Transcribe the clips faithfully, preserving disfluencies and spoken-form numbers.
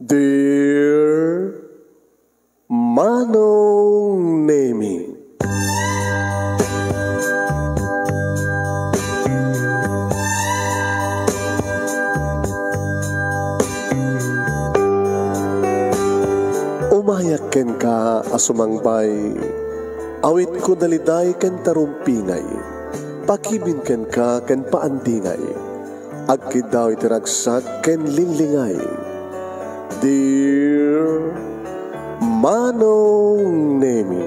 Dear Manong Nemi. Umayak kenka a sumangbay, awitko daliday ken tarumpingay, pakibin kenka ken paandingay. Agkiddaw iti ragsak ken linglingay. Dear Manong Nemi,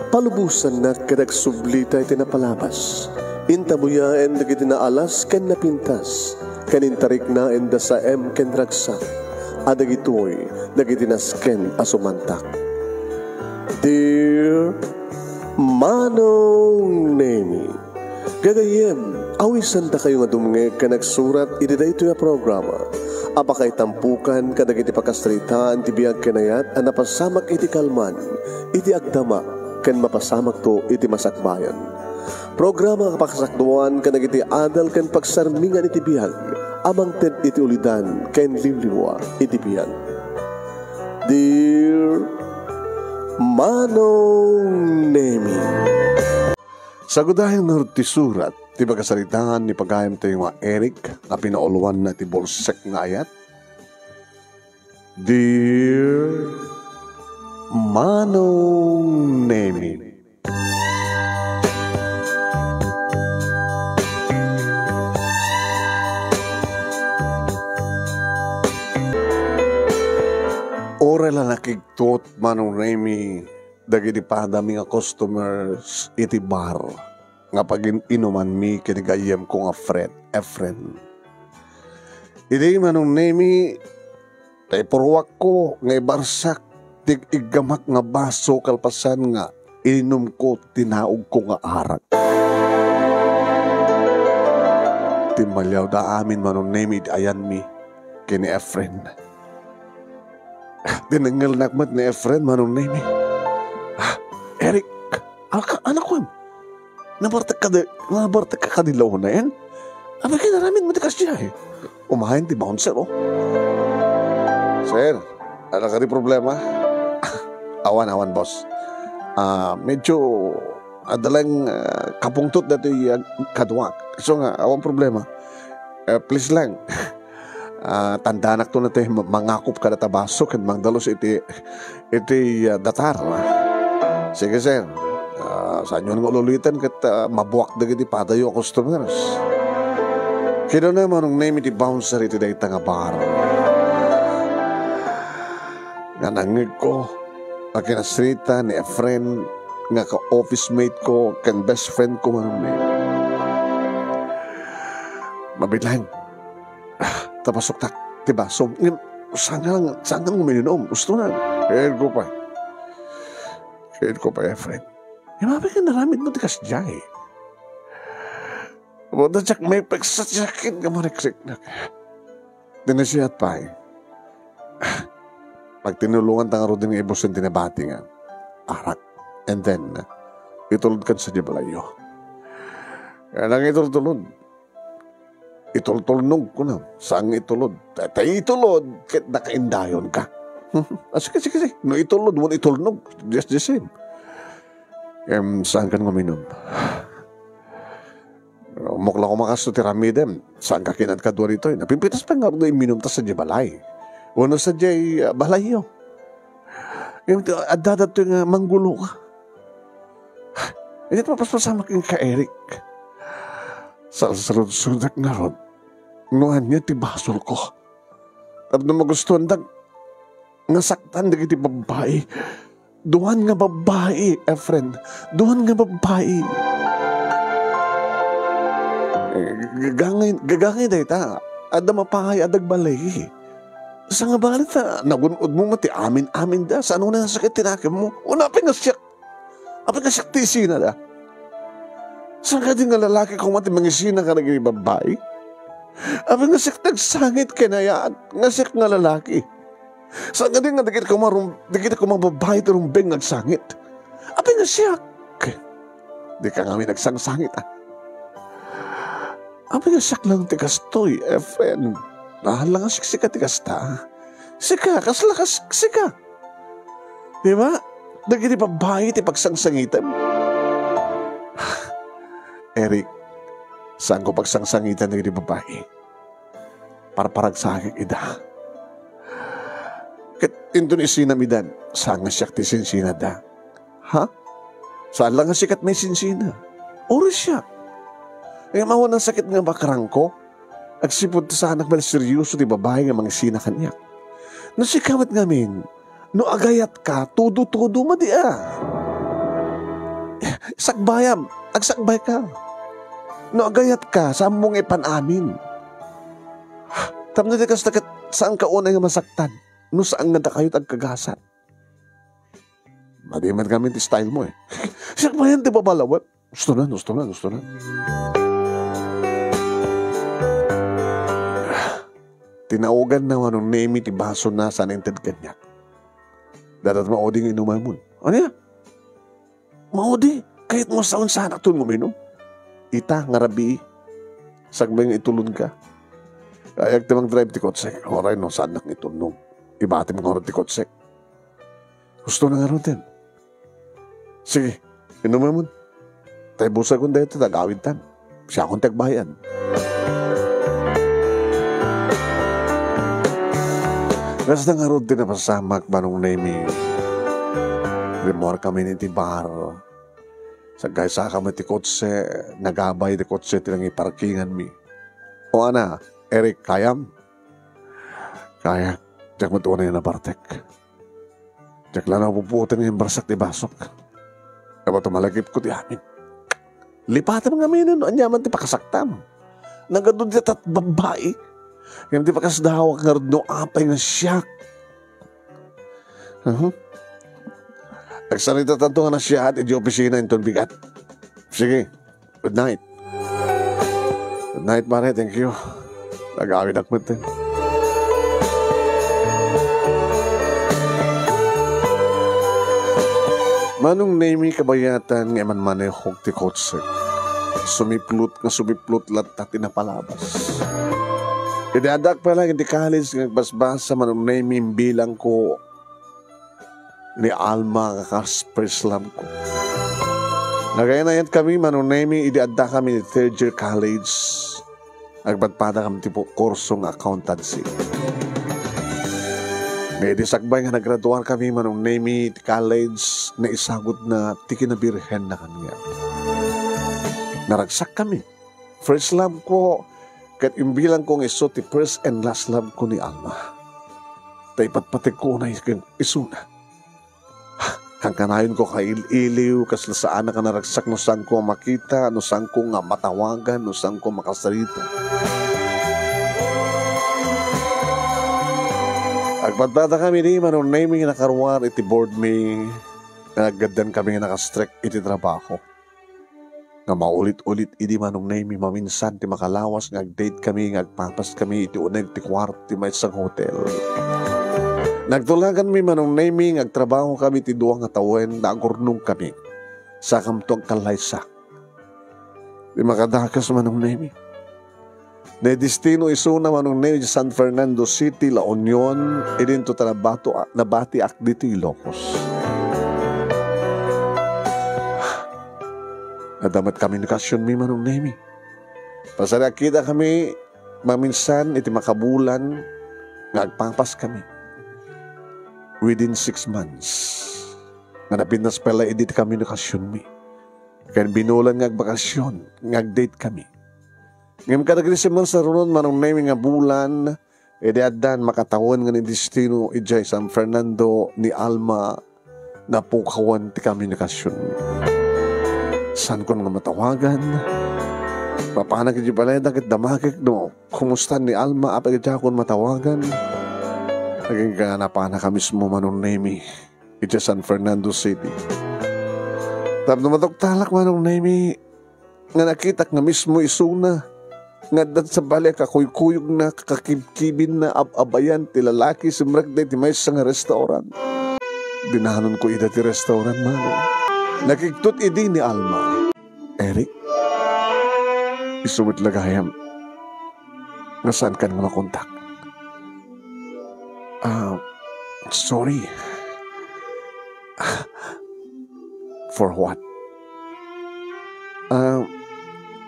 palubosannak ket agsublita iti napalabas. Intabuyaen dagiti naalas ken napintas, ken intariknaen da saem ken ragsak, a dagitoy dagiti nasken a sumantak. Dear Manong Nemi, gagayyem, awisandakayo nga dumngeg ken agsurat iti daytoy a programa a pakaitampokan kadagiti pakasaritaan ti biag ken ayat a napasamak iti kalman, iti agdama, ken mapasamakto iti masakbayan. Programa a pakasakduan kadagiti adal ken pagsarmingan iti biag a mangted iti ulidan ken liwliwa iti biag. Dear Manong Nemi. Sagudayen ngarud ti surat ti pakasaritaan ni pagayamtayo nga Eric a pinauluanna ti bulsek nga ayat. Dear Manong Nemi. Uray la nakigtot, Manong Remy, dagiti padami nga customers iti bar nga pagin-inumanmi ken ni gayyemko nga Fred, Efren. Idi, Manong Nemi, ta ipurruakko nga ibarsak ti iggamak nga baso kalpasan nga ininumko ti naogko nga arak. Timmaliawda amin, Manong Nemi, iti ayanmi ken ni Efren. Dinengngelnak met ni Efren, Manong Nemi. "Ah, Eric, alka, anak ko, nabartek ka di, nabartek ka kadi laonen? Apay ket inaramidmo ti kasdiay?" Umayen ti bouncer, oh. "Sir, adda kadi problema?" "Awan, awan, boss. Ah, medyo adda laeng, ah, kapungtot datoy, ah, kaduak. So nga, awan problema. Eh, please lang. Ah, tandanakto na ti ma-, mangakop kadata baso ken mangdalus iti, iti, ah, datar." "Sige, sir. Ah, saanyon nga ululiten ket, ah, mabuak dagiti padayo a customers." Kinuna, Manong Nemi, ti bouncer iti dayta nga bar nga nangngegko a kinasarita ni Efren nga ka-office mate ko ken best friend ko, Manong Nemi. "Mabiit laeng. Ah, ta pasuktak ti basom. Ngem, saan nga, saan nga uminom? Gusto na." "Ket ko pay. Ket ko pay, Efren. Ngem apay ket inaramidmo ti kasdiay?" "Wadda diak maipeksa ti sakit nga marikrik." Ti nasayaat pay, pagtinulonganta ngaruden nga ibusen ti nabati nga arak. And then, itulodkan sadiay balayyo. Kaya nangitultulod. Itultulnog, kuna. Saan nga itulod? Ta, ta itulod, ket nakaindayonka. Ah, sige, sige, sige. No itulod, wenno itulnog, just the same. Em, saankan nga uminom? Umukla koma kasto ti ramidem. Saanka kinadkadua ditoy? Napimpitas pay ngarud a imminum ta sadiay balay. Wenno sadiay, ah, balayyo. Ngem ti adda datoy nga mangguloka. Iti mapaspasamak kenka, Eric. Sarsarudsodek ngarud no ania ti basolko. Tapno magustuandak nga saktan dagiti babbai. Duan nga babbai, Efren. Duan nga babbai. Eh, gagangay, gagangay dayta. Adda mapay a dagbalay. Sangabali ta nagun-odmo met ti amin-aminda. Saan nga nasakit ti nakemmo? Wen apay nga siak? Apay nga siak ti isinada? Saan kadi nga lalaki koma ti mangisina kadagiti babbai? Apay nga siak ti agsangit ken ayat nga siak nga lalaki? Saan kadi nga dagiti koma rum-, dagiti koma babbai ti rumbeng nga agsangit? Apay nga siak? Dika ngamin agsangsangit, a. Apay nga siak lang ti kastoy, Efren? Nahal nga siksika ti kasta. Sika, kasla kas-, sika. Di ba? Dagiti babbai ti pagsangsangitem. Eric, saanko pagsangsangitan dagiti babbai. Parparagsakek ida. Ket inton isinam idan, saan nga siak ti sinsinada. Ha? Saan la nga sika ti maisinsina. Uray siak. Ngem awan a sakit nga makarangko. Agsipud ta saanak met a serioso ti babbai nga mangisina kaniak. No sika met ngamin, no agayatka, todo-todo madi a. Sakbayam, agsakbayka. No agayatka, saanmo nga ipan-amin. Tapno di kasta ket saanka unay nga masaktan, no saan nga dakayo ti agkagasat. Madi met ngamin ti style mo eh. Siak manen ti babalawan. Gusto na, gusto na, gusto na. Tinaogan na Manong Nemi ti baso na saan inted kaniak. Dadat maudi nga inumaymon. Ania? Maudi, kayat mo saon saanak ton uminum. Ita nga rabii. Sakbay nga itulon ka. Kayat ti mang-drive ti kotse. Oray no, saanak nga itulon. Ibatim nga oras ti kotse. Gusto na nga ron, Ten. Sige, inumamon. Tay busagkon dayta, tagawidtan. Siakon ti agbayad. Kasta ngarud ti napasamak, Manong Nemi. Rimmuar kami iti bar. Sagkaysa kami ti kotse, nagabay ti kotse ti nangiparkinganmi. O ana, Eric, kayam? Kaya, diak met unay a nabartek. Diak la napupuoten nga imbarsak ti basok. Abato malagipko ti amin. Lipatam ngamin no aniaman ti pakasaktam. Nagadu diay tat babbai. Ngem ti pakasdawak ngarud no apay nga siak. Aha. Agsaritatanto nga nasiaat iti opisina inton bigat. Sige. Good night. Good night, pare. Thank you. Nagawidak met, eh. Manong Nemi, kabayatan nga imanmanehok ti kotse. Sumiplot nga sumiplot latta ti napalabas. Idi addak pay laeng iti college nga agbasbasa, Manong Nemi, imbilangko ni Alma nga kas first love ko. Nagayan-ayan kami, Manong Nemi, idi adda kami ni third year college. Agpadpada kami ti pu-, kurso nga accountancy. Nga idi sakbay nga nagraduar kami, Manong Nemi, ti college, naisagutna ti kinabirhenna kaniak. Naragsak kami. First love ko, ket imbilangko nga isu ti first and last love ko ni Alma. Ta ipatpategko unay ken isuna. Kankanayonko kail-iliw, kasla saanak a naragsak no saanko a makita, no saanko nga matawagan, no saanko makasarita. Agpadpada kami ni Manong Nemi nga nakaruar iti board mi, nga naggaddan kami nga nakastrek iti trabaho. Nga maulit-ulit idi Manong Nemi maminsan ti makalawas nga agdate kami nga agpapas kami iti uneg ti kuarto ti maysa nga hotel. Nagtulaganmi Manong Nemi nga agtrabaho kami ti dua nga tawen ta agurnong kami. Sakamto agkallaysa. Di makadakes Manong Nemi. Naidestino isuna Manong Nemi iti San Fernando City, La Union, idinto ta nabato-, nabatiak ditoy Ilocos. Adda met komunikasionmi Manong Nemi. Pasariakkita kami maminsan iti makabulan nga agpapas kami. Within six months, nga napintas pay la idi ti komunikasionmi. Ken binulan nga agbakasion, nga agdate kami. Ngem kadagiti simmansarunod Manong Nemi nga bulan, idi addan makatawen nga naidestino idiay San Fernando ni Alma, napukawan ti komunikasion. Saankon nga matawagan. Papanak idiay balay da ket damagek no kumusta ni Alma, apay diakon matawagan. Agingga napanak a mismo Manong Nemi idiay San Fernando City. Tapno matuktalak Manong Nemi, nga nakitak nga mismo isuna nga adda sa bali a kakuykuyogna, kakibkibinna, ab-abayan ti lalaki, simrekda iti maysa nga restaurant. Dinanonko ida ti restaurant, Manong. Nakigtot idi ni Alma. Eric, isu met la gayam nga saankan nga makontak. Ah, sorry. For what? Ah,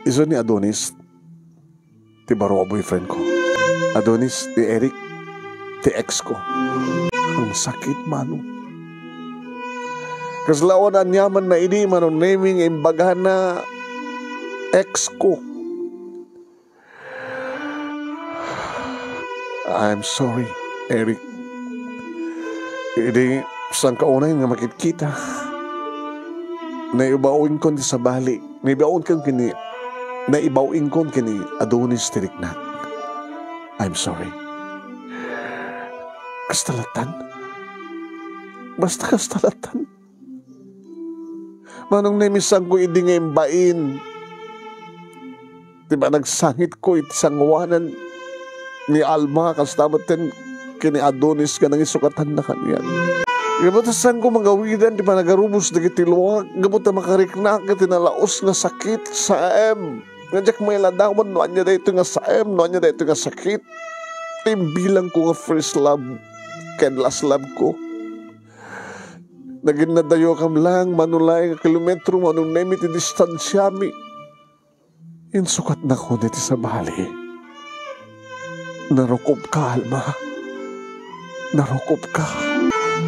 isu ni Adonis, ti baro a boyfriend ko. Adonis, ni Eric, ti ex ko. Ang sakit, Manong. Kasla awan aniamanna idi, Manong Nemi, nga imbagana ex ko. I'm sorry, Eric. Idi sangkaunay nga makitkita, naibawinkon ti sabali. Naibawinkon ken ni, naibawinkon ken ni Adonis ti riknak. I'm sorry. Kasta lattan. Basta kasta lattan. Manong Nemi, saanko idi nga imbain ti panagsangitko iti sangoanan ni Alma, kasta met ken ni Adonis nga nangisukatanna kaniak. Gapu ta saanko mangawidan ti panagarubos dagiti luak, gapu ta makariknak iti nalaus nga sakit, saem. Nga diak mailadawan no ania daytoy nga saem, no ania daytoy nga sakit. Imbilangko nga first love ken last love ko. Naginnadayokam lang, Manong, laeng a kilometro, Manong Nemi, ti distansiami. Insukatnakon iti sabali. Narukobka, Alma. Narukobka.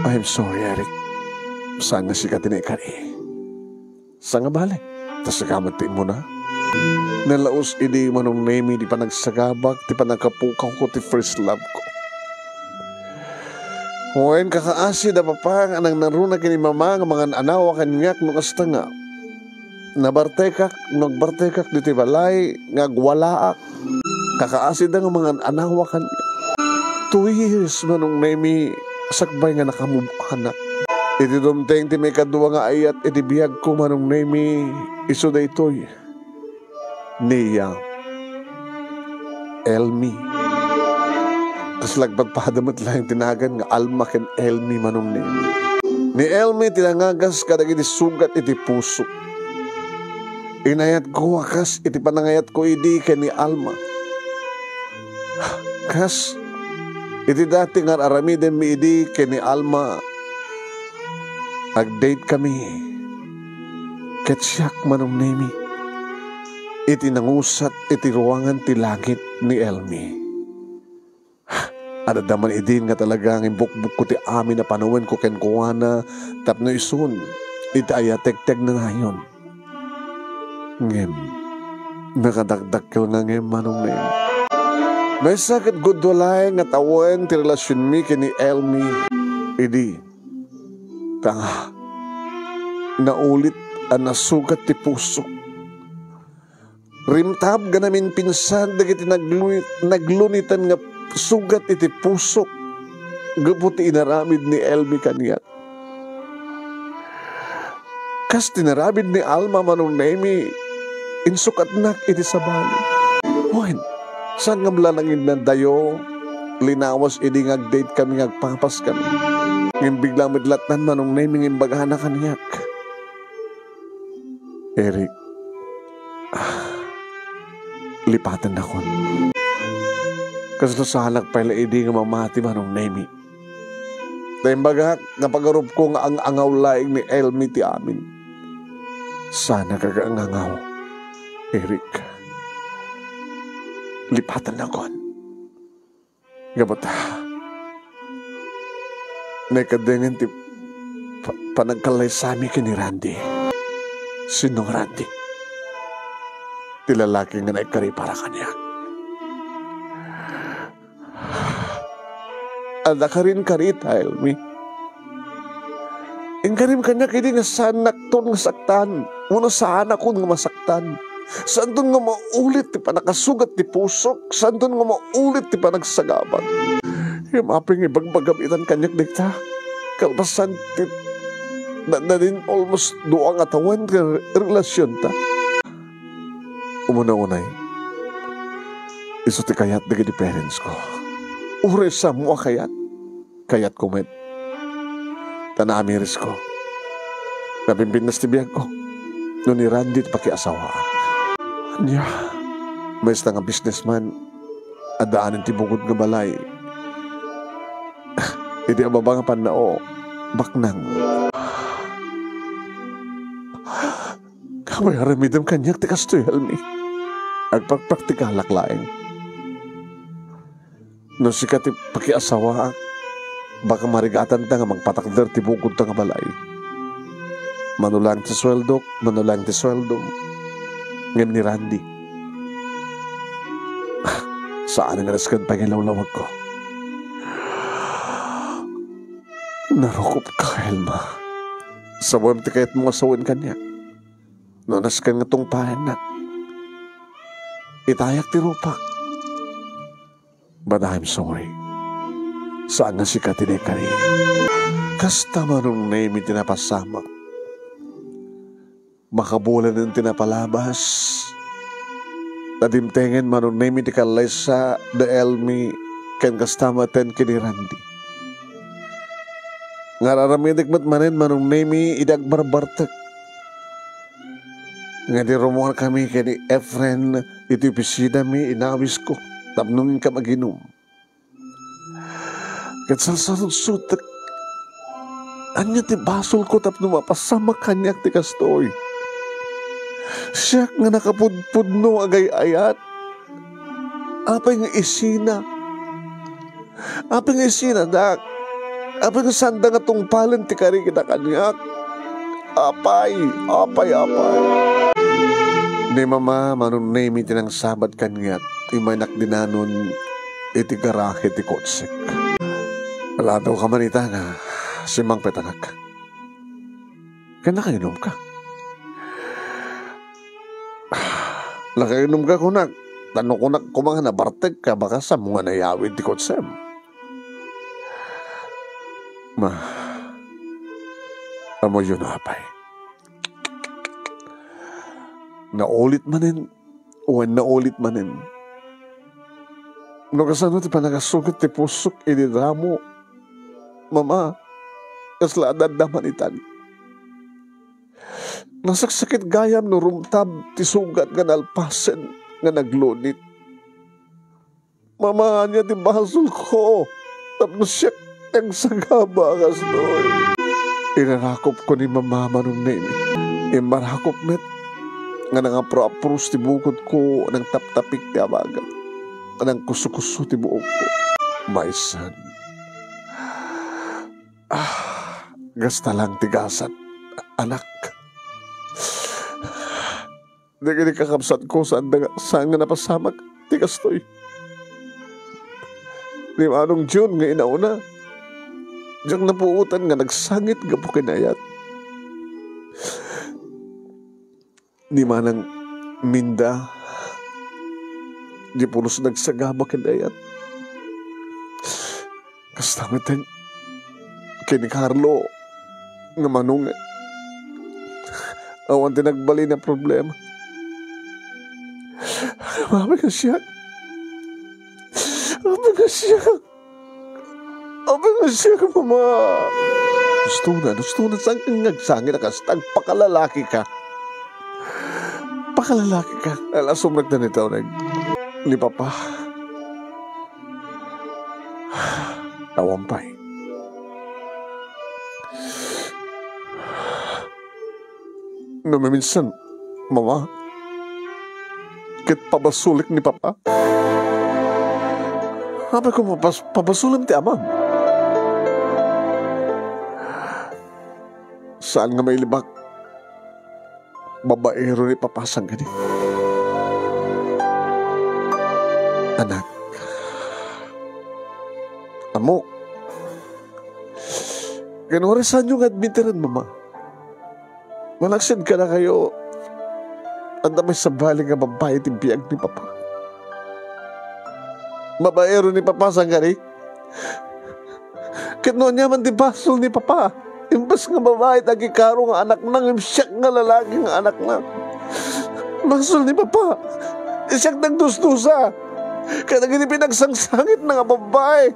I'm sorry, Eric. Saan nga sika ti naikari. Sangabali, ta sika met ti immuna. Nalaus idi, Manong Nemi, ti panagsagabak ti pannakapukawko ti first love ko. Wen, kakaasi da papa nga nangnangruna ken ni mama nga mangan-anawa kaniak no kasta nga nabartekak, no agbartekak ditoy balay nga agwalaak. Kakaasida nga mangan-anawa kaniak. Two years, Manong Nemi, sakbay nga nakamubanak. Iti dumteng ti maikadua nga ayat iti biagko, Manong Nemi, isu daytoy. Nia, Elmi. Kasla agpadpada met laeng ti nagan nga Alma ken Elmi, Manong Nemi. Ni Elmi ti nangagas kadagiti sugat iti puso. Inayatko a kas iti panangayatko idi ken ni Alma. Kas iti dati nga ar-aramidenmi idi ken ni Alma, agdate kami. Ket siak, Manong Nemi, iti nangusat iti ruangan ti langit ni Elmi. Adda man idin nga talaga nga imbukbokko ti amin a panawenko kenkuana tapno isun iti ayatektegna nayon. Ngem, nakadakdakkel nga ngem, Manong Nemi. Maysa ket gudua laeng nga tawen ti relasionmi ken ni Elmi idi ta naulit a nasugat ti puso. Rimtab nga naminpinsan dagiti naglunit-, naglunitan nga sugat iti pusok gapu ti inaramid ni Elmi kaniak. Kas ti inaramid ni Alma, Manong Nemi, insukatnak iti sabali. Wen, saan ngem la nanginnadayo, linawas idi nga agdate kami nga agpapas kami. Ngem bigla met lattan, Manong Nemi, nga imbagana kaniak. Eric, ah, lipatennakon. Kasla saanak pay la idi nga mamati, Manong Nemi. Ta imbagak nga pagarupko nga ang-angaw laeng ni Elmi ti amin. Saanak nga ang-angaw, Eric. Lipatennakon. Gapu ta, naikadengen ti pa-, panagkallaysami ken ni Randy. Sino nga Randy? Ti lalaki nga naikari para kaniak. Adda karin karita, Elmi. Inkarim kaniak idi nga saannakton nga saktan, wenno saanakon nga masaktan. Saanton nga maulit ti pannakasugat ti pusok, saanton nga maulit ti panagsagabak. Ngem apay nga ibagbagam itan kaniak dayta? Kalpasan ti na, nadin almost dua nga tawen nga re-, relasionta. Umuna unay, isu ti kayat dagiti parents ko. Uray sammo a kayat, kayatko met. Ta naamirisko. Napimpintas ti biagko. No ni Randy ti pakiasawaak. Ania, maysa nga businessman, addaanen ti bukod nga balay. Iti ababa nga pannao, baknang. Apay aramidem kaniak ti kastoy, Elmi? Agprakpraktikalak laeng. No sika ti pakiasawaak, baka marigatanta nga mangpatakder ti bukodta nga balay. Mano laeng ti sueldok, mano laeng ti sueldom. Ngem ni Randy, saan nga nasken pay nga ilawlawagko. Narukopka, Elma. Sawen ti kayatmo nga sawen kaniak. No nasken nga tungpalennak, itayak ti rupak. But I'm sorry. Saan nga sika ti naikari. Kasta Manong Nemi ti napasamak. Makabulanen ti napalabas. Nadimtengen Manong Nemi ti kallaysa da Elmi ken kasta met ken ni Randy. Nga ar-aramidek met manen Manong Nemi idi agbarbartek. Nga idi rummuarkami ken ni Efren iti opisinami, inawisko tapno inka aginum. Ket sarsarutsotek, ania ti basolko tapno mapasamak kaniak ti kastoy? Siak nga nakapudpudno agay-ayat. Apay nga isina? Apay nga isinadak? Apay nga sanda nga tungpalen ti kari kaniak? Apay, apay, apay. Ni Mama Manong Nemi ti nangsabat kaniak, immaynak dinanon iti garahe ti kotsek. Aldaw ka man ita nga simmangpet, anak. Ken nakainumka. Nakainumka, kunak. Ta no kunak koma nga nabartekka, baka saanmo nga nayawid ti kotsem. Ma, ammoyo no apay. Naulit manen, wen naulit manen. No kasano ti panagasugat ti pusok idi damo, Mama, kasla adda man itan. Nasaksakit gayam no rumtab ti sugat nga nalpasen nga naglunit. Mama, ania ti basolko tapno siak ti agsagaba a kastoy? Irarakopko ni Mama Manong Nemi. Immarakop met nga nangapro-apros ti bukodko, nangtaptapik ti abagak, nangkusukuso ti buokko. Maysan. Ah, gasta lang ti gasat, anak. Dagiti kakabsatko, saan nga, saan nga napasamak ti kastoy. Ni Manong Jun nga inauna, diak napuotan nga nagsangit gapu ken ayat. Ni Manang Minda, di pulos nagsagaba ken ayat. Kasta met ken ni Carlo nga manong, awan ti nagbalin a problema. Apay nga siak? Apay nga siak? Apay nga siak, Mama? Hustona, hustona, saan nga agsangit a kasta? Agpakalalaki ka. Pakalalaki ka. Ala, sumrekda ni Tauneg. Ni Papa. Awan pay. No maminsan, Mama, ket pabasolik ni Papa. Apay koma pas-, pabasolem ti amam? Saan nga mailibak? Babaero ni Papa sangkadi. Anak. Ammok. Ken uray saanyo nga admitiren, Mama. Malaksid kadakayo, adda pay sabali nga babbai ti biag ni Papa. Babaero ni Papa sangkadi. Ket no ania man ti basol ni Papa, imbes nga babai ti agikaro nga anakna, ngem siak nga lalaki nga anakna. Basol ni Papa, siak nagdusdusa kadagiti pinagsangsangitna nga babbai.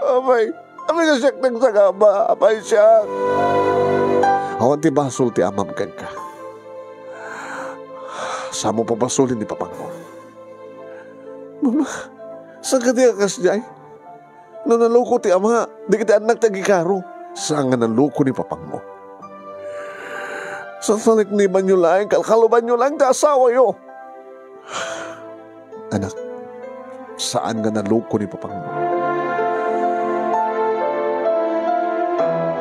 Apay, apay nga siak nagsagaba, apay siak. Awan ti basol ti amam kenka. Saanmo pabasolin ni Papangmo. Mama, saan kadi a kasdiay? No naloko ti ama, dagiti annak ti agikaro. Saan nga naloko ni papangmo. Sasaliknibanyo laeng, kalkalubanyo laeng ti asawayo. Anak, saan nga naloko ni papangmo.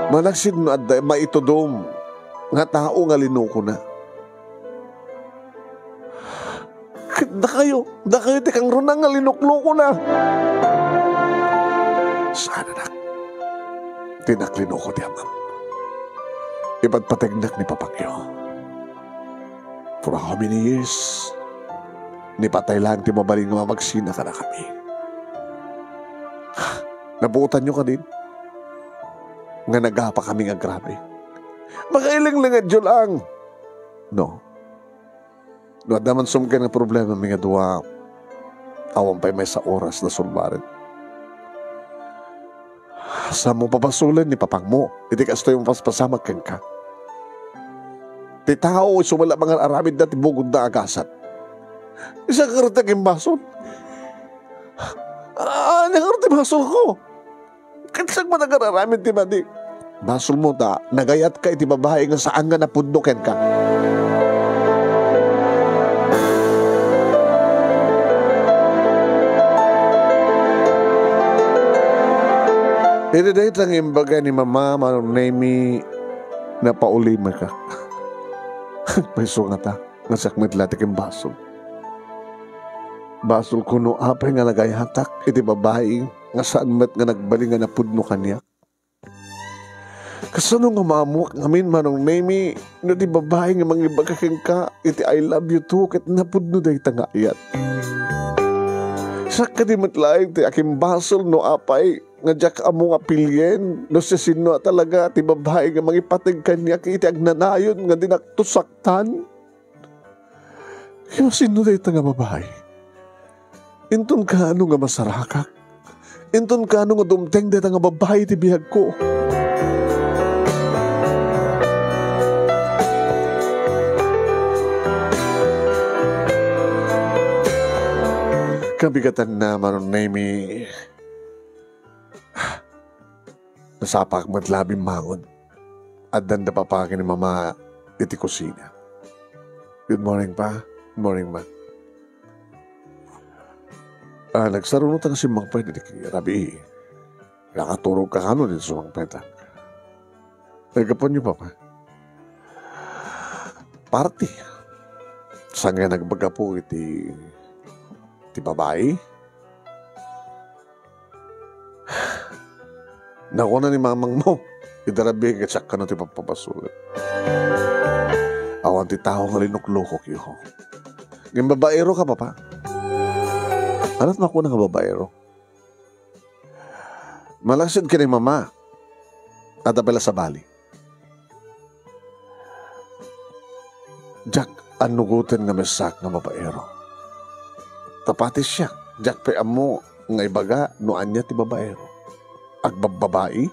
Malaksid no adda maitudom nga tao nga linokona. Ket dakayo, dakayo ti kangrunaan nga linuklokona. Saan, anak. Dinak linoko ti amam. Ipatpategnak ni papangyo. For how many years? Ni patay laeng ti mabalin nga mamagsina kadakami. Nabuotanyo kadin nga nagapa kami nga grabe. Makailenglengedyo laeng. No. No adda man sumken nga problema mi nga dua, awan pay maysa oras nasulbaren. Saanmo pabasolen ni papangmo iti kastoy a mapaspasamak kenka. Ti tao isu met la mangar-aramidda ti bugodda a gasat. Isu ngarud ti agimbasol. Ania ngarud ti basolko? Ket siak met ti agar-aramid ti madi. Basolmo ta nagayatka iti babai nga saan nga napudno kenka. Iti dayta nga imbaga ni Mama, Manong Nemi, napaulimekak. Payso ngata nga siak met la ti kimbasol. Basolko no apay nga nagayatak iti babai nga saan met nga nagbalin nga napudno kaniak. Kasano nga maammoak ngamin, Manong Nemi, no ti babai nga mangibaga kenka iti "I love you too" ket napudno dayta nga ayat? Siak kadi met laeng ti akimbasol no apay nga diak ammo nga pilien no siasino a talaga ti babai nga mangipateg kaniak iti agnanayon nga dinakto saktan? Ket sinno dayta nga babai? Inton kaano nga masarakak? Inton kaano nga dumteng dayta nga babai iti biagko? Kabigatanna, Manong Nemi. Nasapak met la a bimmangon. Addan da Papa ken ni Mama iti kusina. "Good morning, Pa. Good morning, Ma." "Ah, nagsarunotak a simmangpet iti rabii. Nakaturogka kano dita sumangpetak?" "Ay, gapuanyo, Papa." "Parti. Saan nga nagbagapo iti, iti babai?" Nakuna ni mamangmo, iti rabii ket siak kano ti papabasolen. Awan ti tao nga linuklokokyo. Ngem babaero ka, Papa? Ania ti makuna nga babaero? Malaksid ken ni Mama, adda pay la sabali. Diak annugoten nga maysaak nga babaero. Ta pati siak, diak pay ammo nga ibaga no ania ti babaero. Agbabbabai?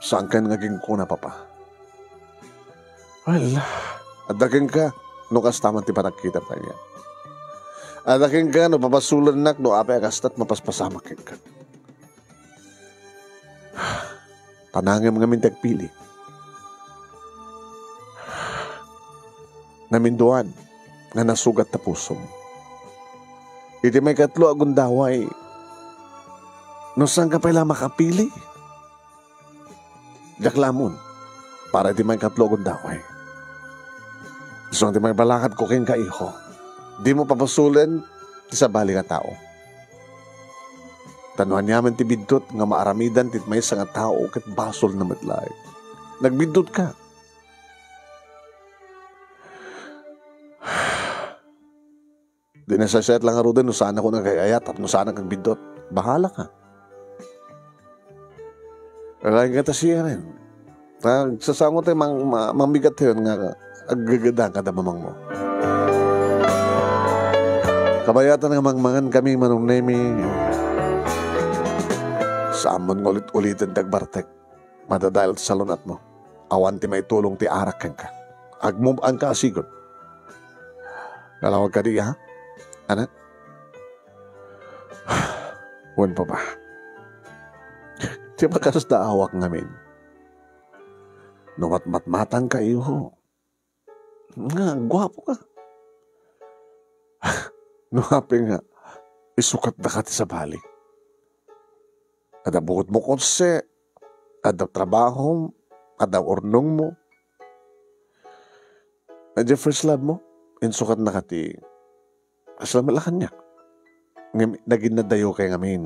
Saankan nga aginkuna, Papa. Well, adda kenka no kasta man ti panagkitam kaniak. Adda kenka no pabasolennak no apay a kasta ti mapaspasamak kenka. Panangem ngamin ti agpili. Naminduan nga nasugat ta pusom. Iti maikatlo a gundaway, no saanka pay la makapili, diak la ammon para iti maikatlo a gundaway. Isu ti maibalakadko kenka, iho. Dimo pabasolen ti sabali nga tao. Ta no aniaman ti biddut nga maaramidan ti maysa nga tao ket basolna met laeng. Nagbiddutka. Di nasaysayat la ngaruden no saanak nga agay-ayat tapno saanak nga agbiddut. Bahalaka. Laeng ket siak. Agsasango ti mang-, ma-, mamigat tayon nga aggagada kada mamangmo. Kabayatan nga mangmangan kami, Manong Nemi. Saan met nga ulit-uliten ti agbartek. Madadael ti salun-atmo. Awan ti maitulong ti arak kenka. Agmub-anka a sigud. Nalawag kadi, ha? Anak? Wen, Papa. Ti bakas da awak ngamin. No matmatmatangka, iho, nga guapo ka. No apay nga, isukat da ka ti sabali. Adda bukod mo kotse, adda trabaho, adda urnong mo. Adda first love mo, insukat na ka ti Asla met la kaniak. Ngem naginnadayo kay ngamin.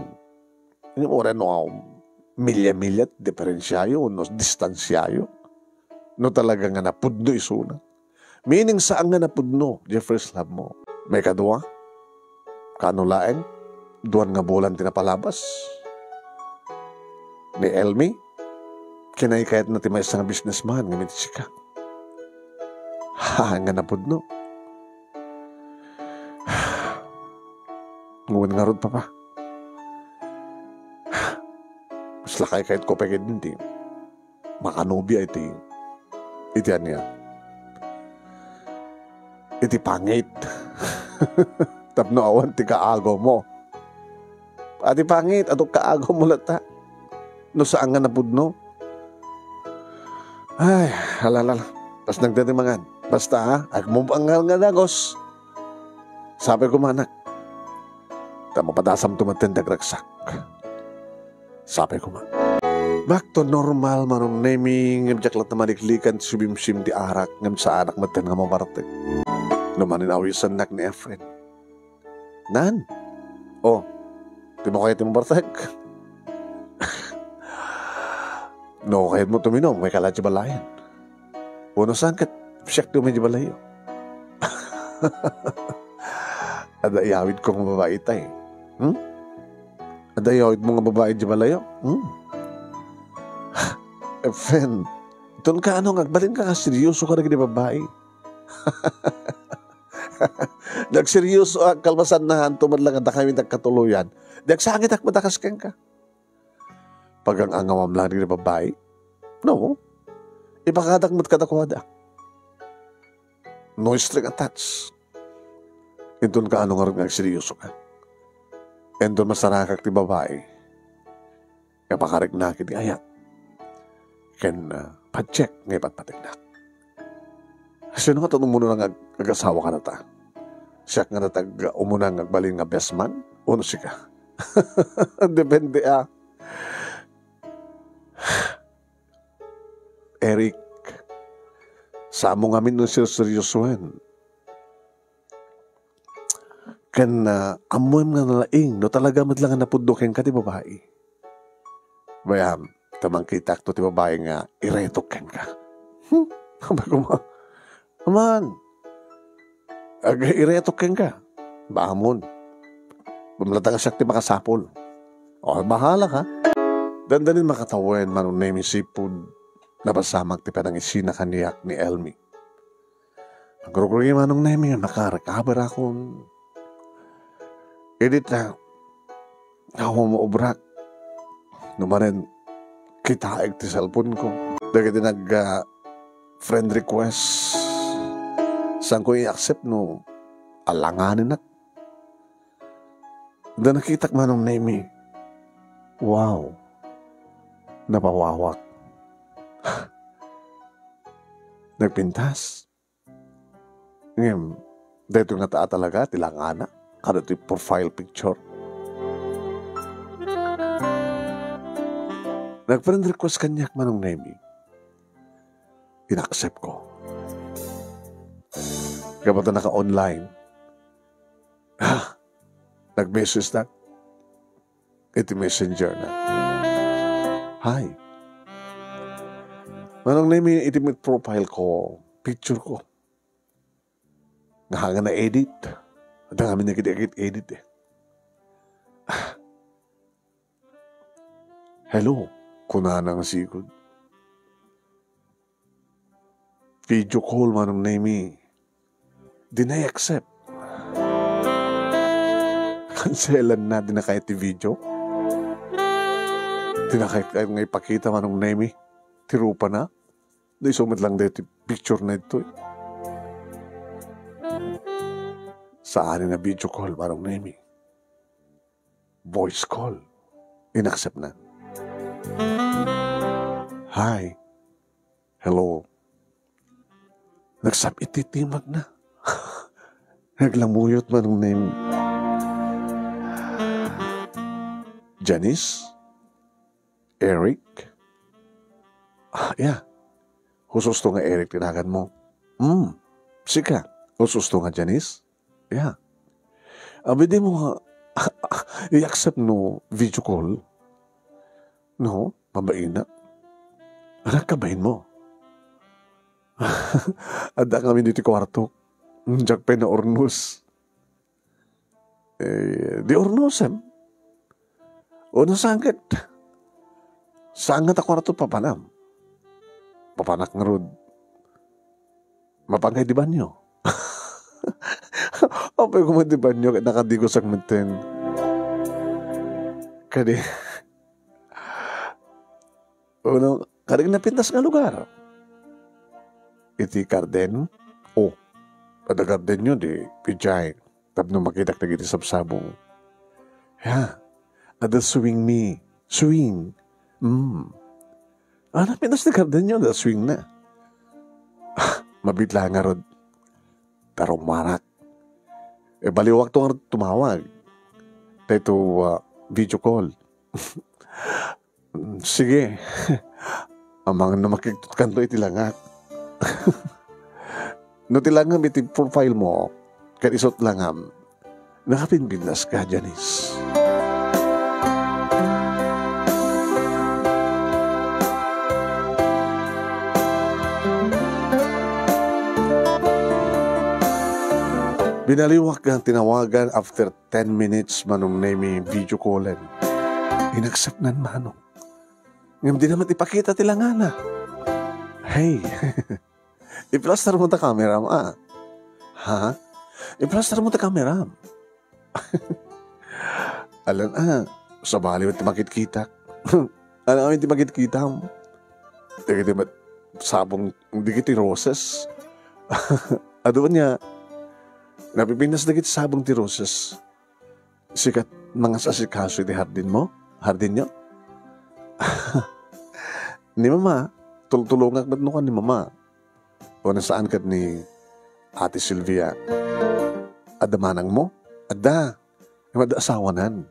Ngem uray no milya-milya ti diferensiayo, no distansiayo. No talaga nga napudno isuna. Meaning, saan nga napudno, Jeffrey, first love mo. Maikadua, kaano laeng, duan nga bulan ti napalabas. Ni Elmi, kinaykayatna ti maysa nga businessman, ngem iti sika. Ha, nga napudno. Ngem ngarud, Papa. Mas lakay kayat ko pay ketdi makanobia iti, iti ania? Iti pangit. Tapno awan ti kaagaw mo. Adi pangit, adu kaagaw mo latta. No saan nga napudno. Ay, ala, ala, ala. Basta nagdati mangan. Basta, ha? Agmumbangal nga dagos. Sapay koma, anak. Ta mapadasamto met ti agragsak. Sapay koma. Back to normal, Manong Nemi, ngem diak latta maliklikan ti subimsim ti arak, ngem saanak metten nga mabartek. No manen awisennak ni Efren. Nan? Oh, ti mo kayat ti mabartek? No kayat mo tuminom, maikala ti balayan. Uno saan ket siak ti umay di balayo. Adda iyawid ko nga babai itay. Hmm? Adda iyawid mo nga babai di balayo? Hmm? Eh, friend, iton kaano nga agbalin ka nga seryoso ka dagiti babai? Nagseryoso ak kalpasan na hanto man lang adda kami nagkatuloyan. Di agsangitak madakas kenka. Pagang-angawam lang dagiti babai? No. Ipakadak met kadakuada. No string attached. Inton kaano ngarud nga agseryoso ka. Inton masarakak ti babai, nga pakariknak iti ayat. Ken, ah, padiak nga ipatpatiknak. Sino nga umuna nga ag-, agasawa ka nata? Siak nga natag umuna nga agbalin nga best man? Uno sika? Depende, ah. Eric, samo ngamin no serseryosoen. Ken, ah, ammoem nga nalaing no talaga met la nga napudno kenka ti babai. Bayam, ta mangkitakto ti babai nga iretok kenka. Hmm? Abay koma, aman, ag-iretok kenka. Bamon. Pamlatang siak ti makasapol. O, bahala ka. Dandanin makatawen, Manong Nemi, sipud napasamak ti panangisina kaniak ni Elmi. Agrugrugi, Manong Nemi, nga makarecover akon. Idi ta, awan mo obrak. No manen, kitaek ti cellphone ko. Dagiti nag, ah, friend request. Saan ko i-accept no alanganinak? Da nakitak, Manong Nemi. Wow. Napawawak. Nagpintas. Ngem, daytoy nga taa talaga ti langana, kada ti profile picture. Nag-friend request kaniak, Manong Nemi. In-accept ko. Gapu ta naka-online. Ah, nag-message na iti messenger na. Hi. Manong Nemi, iti met profile ko, picture ko. Nga hanga na-edit. Adda ngamin nagid-edit eh. Ah. Hello, kunana nga sigud. Video call, Manong Nemi. Deny accept. Kanselan na, di na kayat ti video. Di na kayat nga ipakita, Manong Nemi. Ti rupa na. Di isu met lang daytoy picture na itoy. Saan nga video call, Manong Nemi. Voice call. Inaccept na. Hi. Hello. Nagsab-it ti timagna. Naglamuyot Manong Nemi. Janice? Eric? Ah, yeah. Husto nga Eric ti naganmo. Hmm. Sika, husto nga Janice? Yeah. Abi, dimo nga i-accept no video call? No, mabain na. Anak, kabainmo. Adda kami ditoy kuarto. Diak pay naurnos. Eh, di urnosem. O, no, saan ket? Saan nga ta kuarto papanam? Papanak ngarud. Mapan kay di banyo. Apay koma di banyo ket nakadigosak metten. Kadi, o, no, kadi napintas nga lugar. Iti garden? O, adda gardenyo di idiay tapno makitak dagiti sabsabong. Ya, adda swing mi. Swing. Mm. Ah, napintas ti gardenyo, adda swing na. Ah, mabitla ngarud. Tarummanak. E, baliwakto ngarud tumawag. Dayto, ah, video call. Mm, sige. Amangan no makigtutkanto iti langak. No ti langam iti profile mo, ket isu ti langam, nakapinpintas ka, Janice. Binaliwak nga tinawagan after ten minutes, Manong Nemi, video callen. Inaccept nan, Manong. Ngem di naman ipakita ti langana. Hey, i-flash mo ta kameram, ah. Ha? I-flash mo ta kameram. Alan, ah, sabali ti makitkitak. Alan, amin ti makitkitam. Dagiti mat-, sabong, dagiti roses. Adu ania, napipintas dagiti sabong ti roses. Sika ti mangasasikaso iti hardinmo? Hardinyo? Ni Mama, tultulongak met no kan ni Mama. O, no saan ket ni Ate Silvia? Adda manangmo? Adda. Ngem adda asawanan.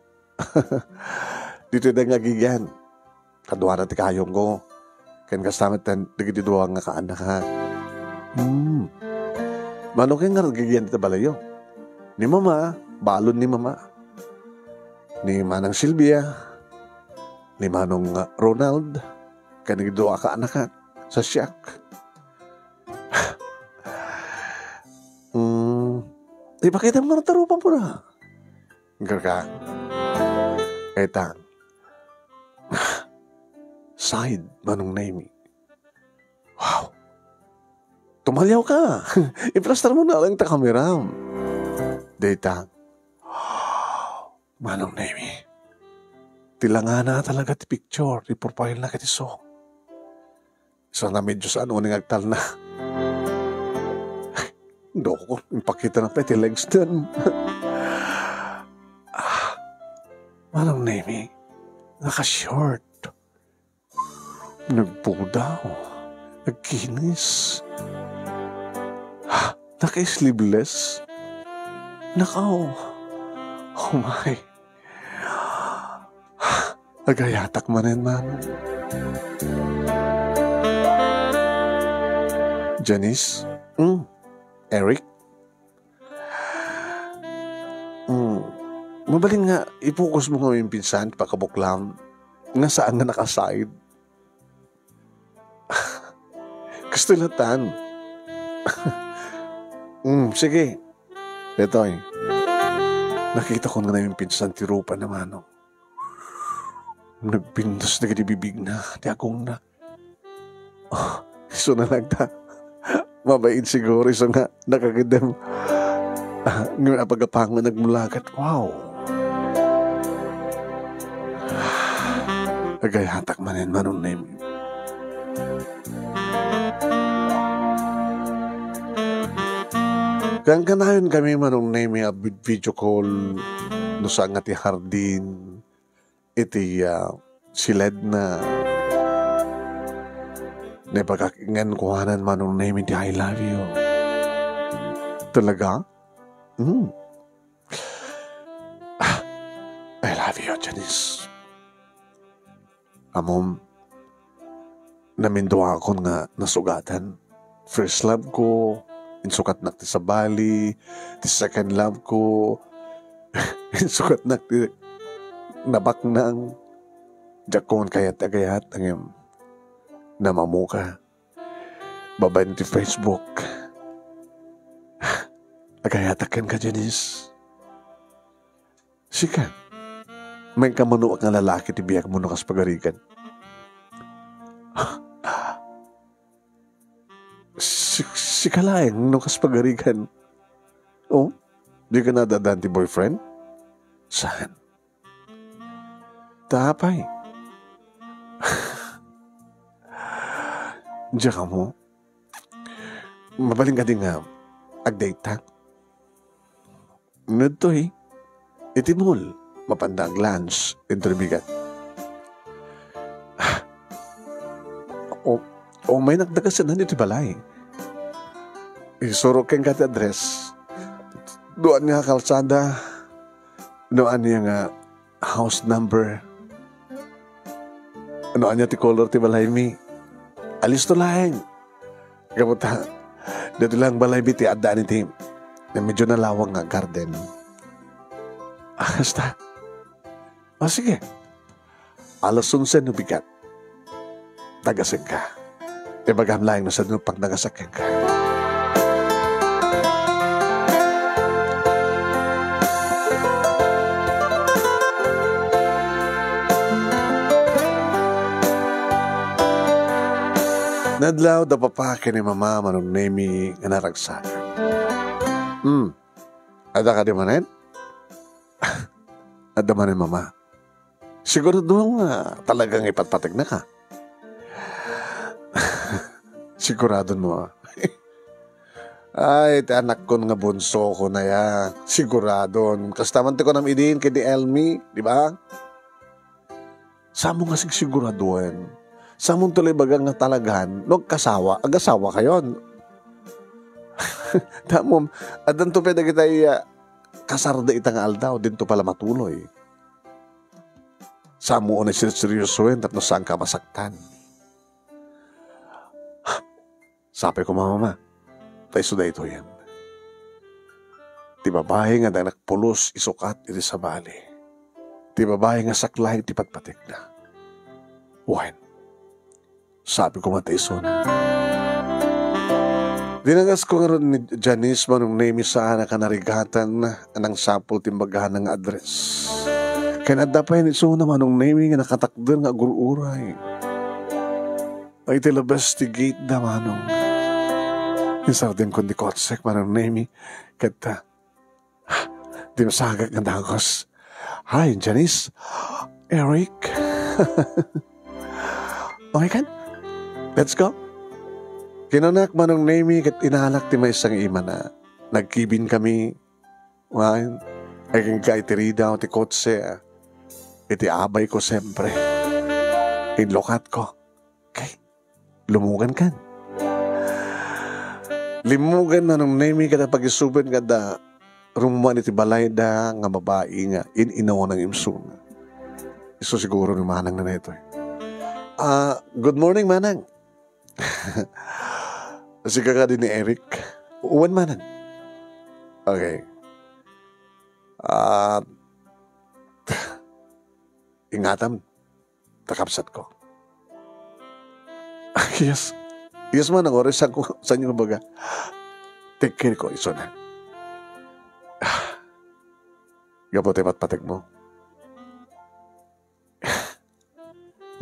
Ditoy da nga agigian. Kaduana ti kayongko. Ken kasta met dagiti dua nga kaanakak. Hmm. Mano ken nga agigian dita balayyo? Ni Mama, balon ni Mama. Ni Manang Silvia, ni Manong Ronald, ken dagiti dua a kaanakak, sa siak. Hmm. Ipakitam nga natarupan mo na. Garka. Etang. Side, Manong Nemi. Wow. Tumaliaw ka. I-flash mo na lang ta kameram. Dayta. Manong Nemi. Ti langana talaga ti picture, ti profile na ket isu. Sana medyo saan uning agtalna. Doko, impakita na pay ti legs den. Ah, Manong Nemi, naka-short. Nagpudaw. Nagkinis. Ah, naka-sleeveless. Nakaw. Oh my. Agayatak manen, Manong. Janice? Mm. Eric? Mm. Mabalin nga, i-focus mo nga maminsan, pakabuklam, nga saan nga naka-side. Kastoy latan. Mm, sige. Detoy. Nakita ko nga naminsan ti rupa na, Manong. Nagpintas dagiti bibigna, ti agongna. Oh, isu na lang ta. Mabain siguro isu nga nakagidem. Ah, nga apagapangan nagmulagat. Wow. Agayatak manen, Manong Nemi. Kankanayon kami, Manong Nemi, a vid-, video call. no saan nga ti hardin, iti, ah, siledna. Naibagak ingen kuanan, Manong Nemi, ti "I love you." Talaga? Hmm. Ah, "I love you, Janice." Ammom, naminduakon nga nasugatan. First love ko, insukatnak ti sabali. Ti second love ko, insukatnak ti nabaknang. Diak kayat ti agayat, ngem namamoka babaen ti Facebook. Agayatak kenka, Janice. Sika, maikam mano nga lalaki ti biagmo no kas pagarigan? Si-, sika laeng no kas pagarigan. Oh, dika nadaan ti boyfriend? Saan? Ta apay? Diak ammo. Mabalin kadi nga agdate ta? Ngem ditoy, iti mall, mapanda ag-lunch, inton bigat. Ah, o, umaynak dakasenan iti balay. Isurok kenka ti address. Dua ania a kalsada, dua ania nga house number. No ania ti color ti balaymi? Alisto laeng. Gapu ta, daytoy laeng balaymi ti addaan iti medyo nalawag nga garden. Ah, kasta. Ah, sige. Alas onse no bigat. Dagasenka. Ibagam laeng no sadino pagdagasak kenka. Nadlaw da papa ken ni mama, Manong Nemi, nga naragsak. Hmm. Adda kadi manen? Adda manen, mama. Sigurado nga talaga nga ipatpategnaka? Siguradon mo, ah. Ay, ti anakkon nga bunso ko na ya. Siguradon. Kasta man ti kunam idin ken ni Elmi, di ba? Samo nga sigsiguradoen. Samo tuloy baga nga talagan, no agkasawa, agasawa kayon. Tamom, addanto pay dagitay, ah, kasarda ita nga aldaw, dinto pala matuloy. Samo unay serseryosoen tapno saanka masaktan. Sapay koma, mama, ta isu daytoyen. Ti babai nga adda nagpulos isukat iti sabali. Ti babai nga saklay ti patpatekna. Wen, sabi ko man ta isun. Dinagasna ngarud ni Janice, Manong Nemi, saan a kanarigatan a nangsapul ti imbagana nga address. Ken adda pay ni isuna, Manong Nemi, nga nakatakder nga agur-uray. Ay, ti labas ti gate da, Manong. Insardengko ti kotsek, Manong Nemi, ket, ah, dimsagak nga dagus. "Hi, Janice. Eric." "Okay kan? Let's go." Kinunak, Manong Nemi, ket inalak ti maysa nga imana. Nagkibin kami. Wen, agingga iti ridaw ti kotse, ah. Iti abay ko, siyempre. Inlukat ko. Okay. Lumugan kan. Limmugan, Manong Nemi, kada pag-isuben kada rummuan iti balayda nga babai nga in-inawang imsuna. Isu siguro ni Manang na netoy. Ah, good morning, Manang. Sika kadi ni Eric? Wen, Manang. Okay. Ah, ingatam, ta kabsat ko. Yes. Yes, Manang, oras ko, saan yung baga? Take care ko, isuna. Gapu ti patpatek mo.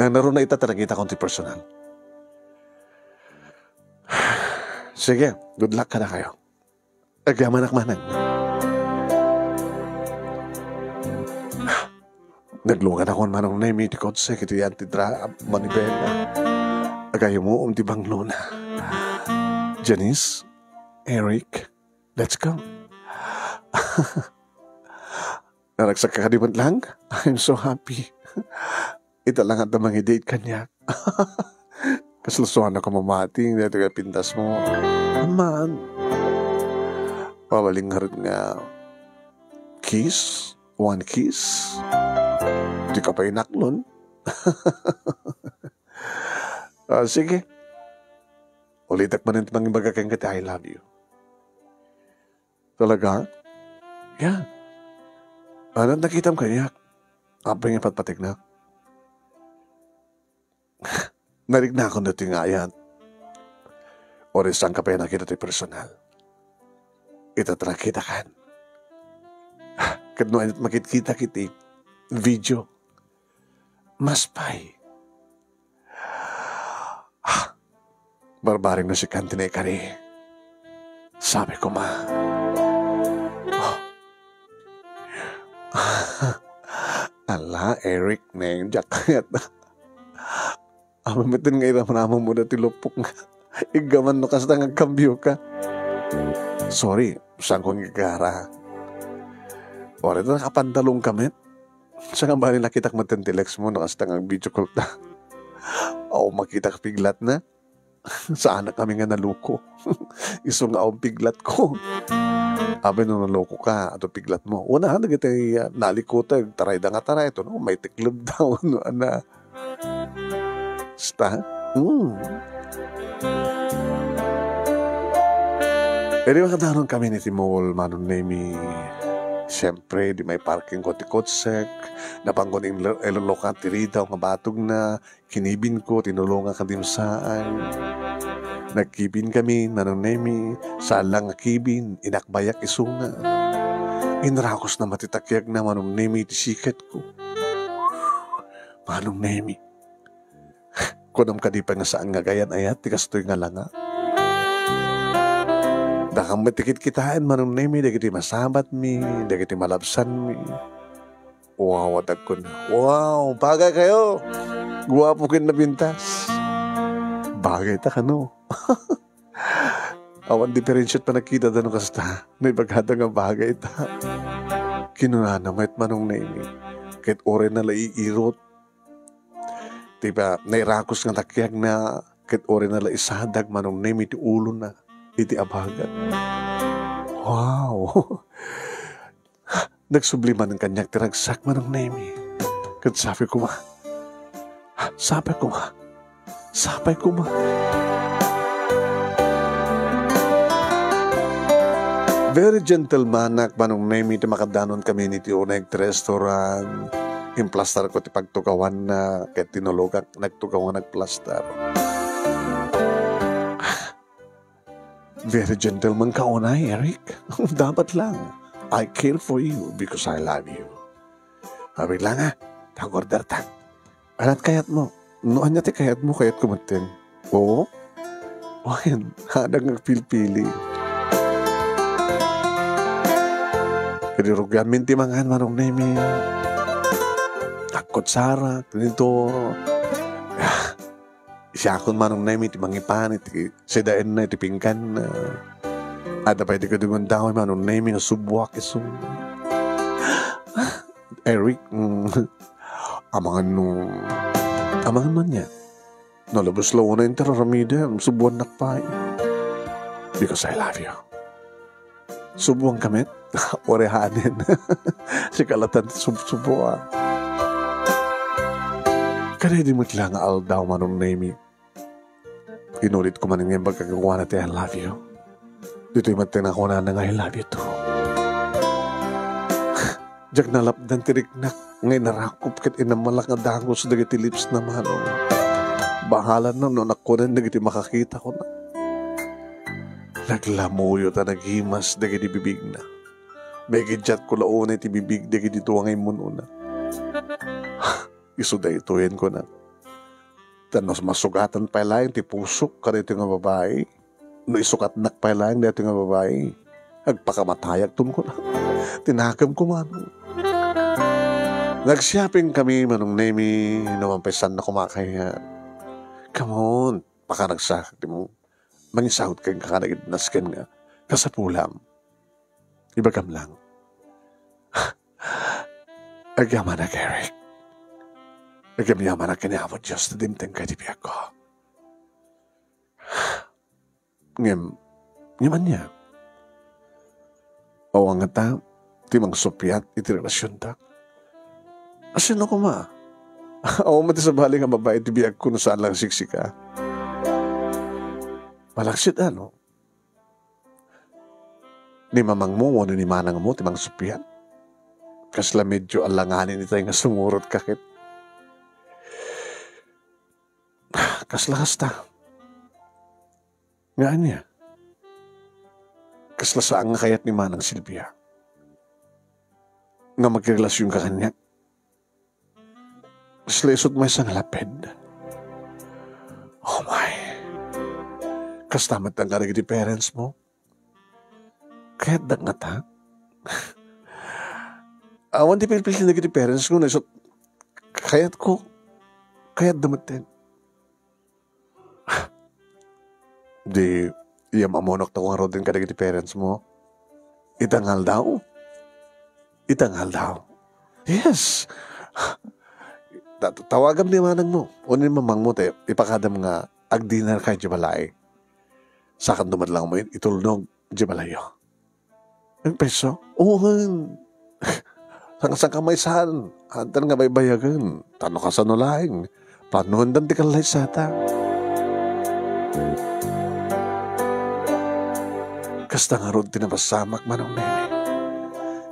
Nangnaruna ita ta nakita ko ti personal. Sige, good luck kadakayo. Agyamanak, Manang. Naglungan ako, Manong Nemi, ti kotse, kiti yan, ti dra-, manibela. Agayumuom ti banglona. Janice, Eric, let's go. Naragsak ka kadi met lang? I'm so happy. Ita la nga adda mangi-date kaniak. Kasla suanak a mamati daytoy nga pintasmo. Amman, mabalin ngarud nga kiss? One kiss? Dika pay inaklon. Ah, sige. Ulitek manen ti mangibaga kenka ti I love you. Talaga? Yeah. Ania ti nakitam kaniak? Apay nga patpategnak? Nariknakon daytoy nga ayat. Uray saanka pay a nakita ti personal. Ita ti nakitakan. Ket no ania ti makitkitak iti video, mas pay. Barbareng no sikan ti naikari. Sabi koma. Oh. Ala, Eric, neng, diak kayat. Amin met nga iramramam mo dati lupok nga. Iggaman no kasta nga agbambioka. Sorry, saanko nga igara. Uray ta nakapantalongka met. Saan nga bali nakitak met ti ex mo no kasta nga ag-video call ta. Aw, makitak piglatna. Saanak amin nga naloko. Isu nga awan piglatko. Apay no nalokoka, adu piglatmo. Wen, dagiti, ah, nalikotek, tarayda nga taray, no? Maitiklebda, no, ania. Kasta? Hmm. Idi makadaron kami iti mall, Manong Nemi, siyempre, idi maiparkingko ti kotsek, napankon inlo-, inlulokan ti ridaw nga batogna, kinibinko, tinulongak a dimsaan. Nagkibinkami, Manong Nemi, saan la nga kibin, inakbayak isuna. Inrakosna met ti takiagna, Manong Nemi, iti siketko. Manong Nemi, kunam kadi pay nga saan nga agayan-ayat ti kastoy nga langa? Dakam met ti kitkitaen, Manong Nemi, dagiti masabatmi, dagiti malabsanmi. Wow, adagkon. Wow, bagay kayo. Guapo ken napintas. Bagay ta kano. Awan diferensiat panagkita da no kasta. Naibagada nga bagay ta. Kinunana met, Manong Nemi. Ket uray na la iirot. Ti pa, nairakos nga takiagna, ket uray na la isadag, Manong Nemi, ti ulona iti abagat. Wow! Nagsubli manen kaniak ti ragsak, Manong Nemi. Ket sabi koma, sabi koma, sabi koma. Very gentlemanak, Manong Nemi, ti makadanon kami iti uneg ti restaurant. Implastarko ti pagtugawanna, ket tinulogak nagtugaw nga nagplastar. Very gentleman ka unay, Eric. Dapat lang. I care for you because I love you. Sabi lang, ah, tag-order ta. Ania ti kayatmo? No ania ti kayatmo, kayatko metten. Oo? Wen, adak nga agpilpili. Kadi rugianmin ti mangan, Manong Nemi. Agkutsara, ganito. Ah, siakon, Manong Nemi, ti mangipan iti sidaenna, iti pingganna. Adda pay ti kadingon daway, Manong Nemi, nga subuak isu. Eric, mm, amangan no, amangan man niya. Nalabes la unay ti ar-aramidem, subuannak pay. Because I love you. Subuanka met? Uray hanen. Sika latan ti subsubuan. Kada idi met la nga aldaw, Manong Nemi, inulitko manen nga imbag kenkuana ti I love you. Ditoy met ti nakunana nga I love you too. Diak nalapdan ti riknak nga inarakop ket inamalak nga dagus dagiti lips na, Manong. Bahala na no nakunan dagiti makakita, kuna. Naglamuyo ta nagimas dagiti bibigna. Maigiddiatko la unay ti bibig dagiti dua nga immun-una. Isu daytoyen, kuna. Ta no masugatan pay laeng ti pusok kadaytoy nga babai, no isukatnak pay laeng daytoy nga babai, agpakamatayakton, kuna. Ti nakemko, Manong. Nag-shopping kami, Manong Nemi, no mampaissanna koma kayat. Come on, pakaragsak, di mo. Mangisawot kenka kadagiti nasken nga kasapulam. Ibagam lang. Agyamanak, Eric. Agyamanak ken ni Apo Dios ta dimtengka iti biagko. Ngem, ngem ania? Awan ngata ti mangsuppiat iti relasionta. Asino koma? Awan met ti sabali nga babai iti biagko no saan la nga siksika. Malaksid, ano? Ni mamangmo wenno ni manangmo ti mangsuppiat? Kasla medyo alanganin itay nga sumurotka ket kasla kasta. Nga ania? Kasla saan nga kayat ni Manang Silvia nga makirelasionka kaniak? Kasla isut maysa nga laped. Oh my. Kasta met ang kadagiti parents mo. Kayatda ngata? Awan ti pilpilin dagiti parents ko, no isut kayatko. Kayatda metten. Di, iyam-ammonok ta kung ngaruden kadagiti parents mo. Ita nga aldaw? Ita nga aldaw? Yes. Ta-, tawagam ni manangmo. Wenno ni mamangmo, ta ipakadam nga agdinner kayo di balay. Saan ka met laeng itulnog di balayo. Ang peso? Uwen. Saan-saan ka maysan? Addan nga baybayagen. Tano kasano laeng. Planuendan ti kallaysata. Kasta ngarud ti napasamak, Manong Nene.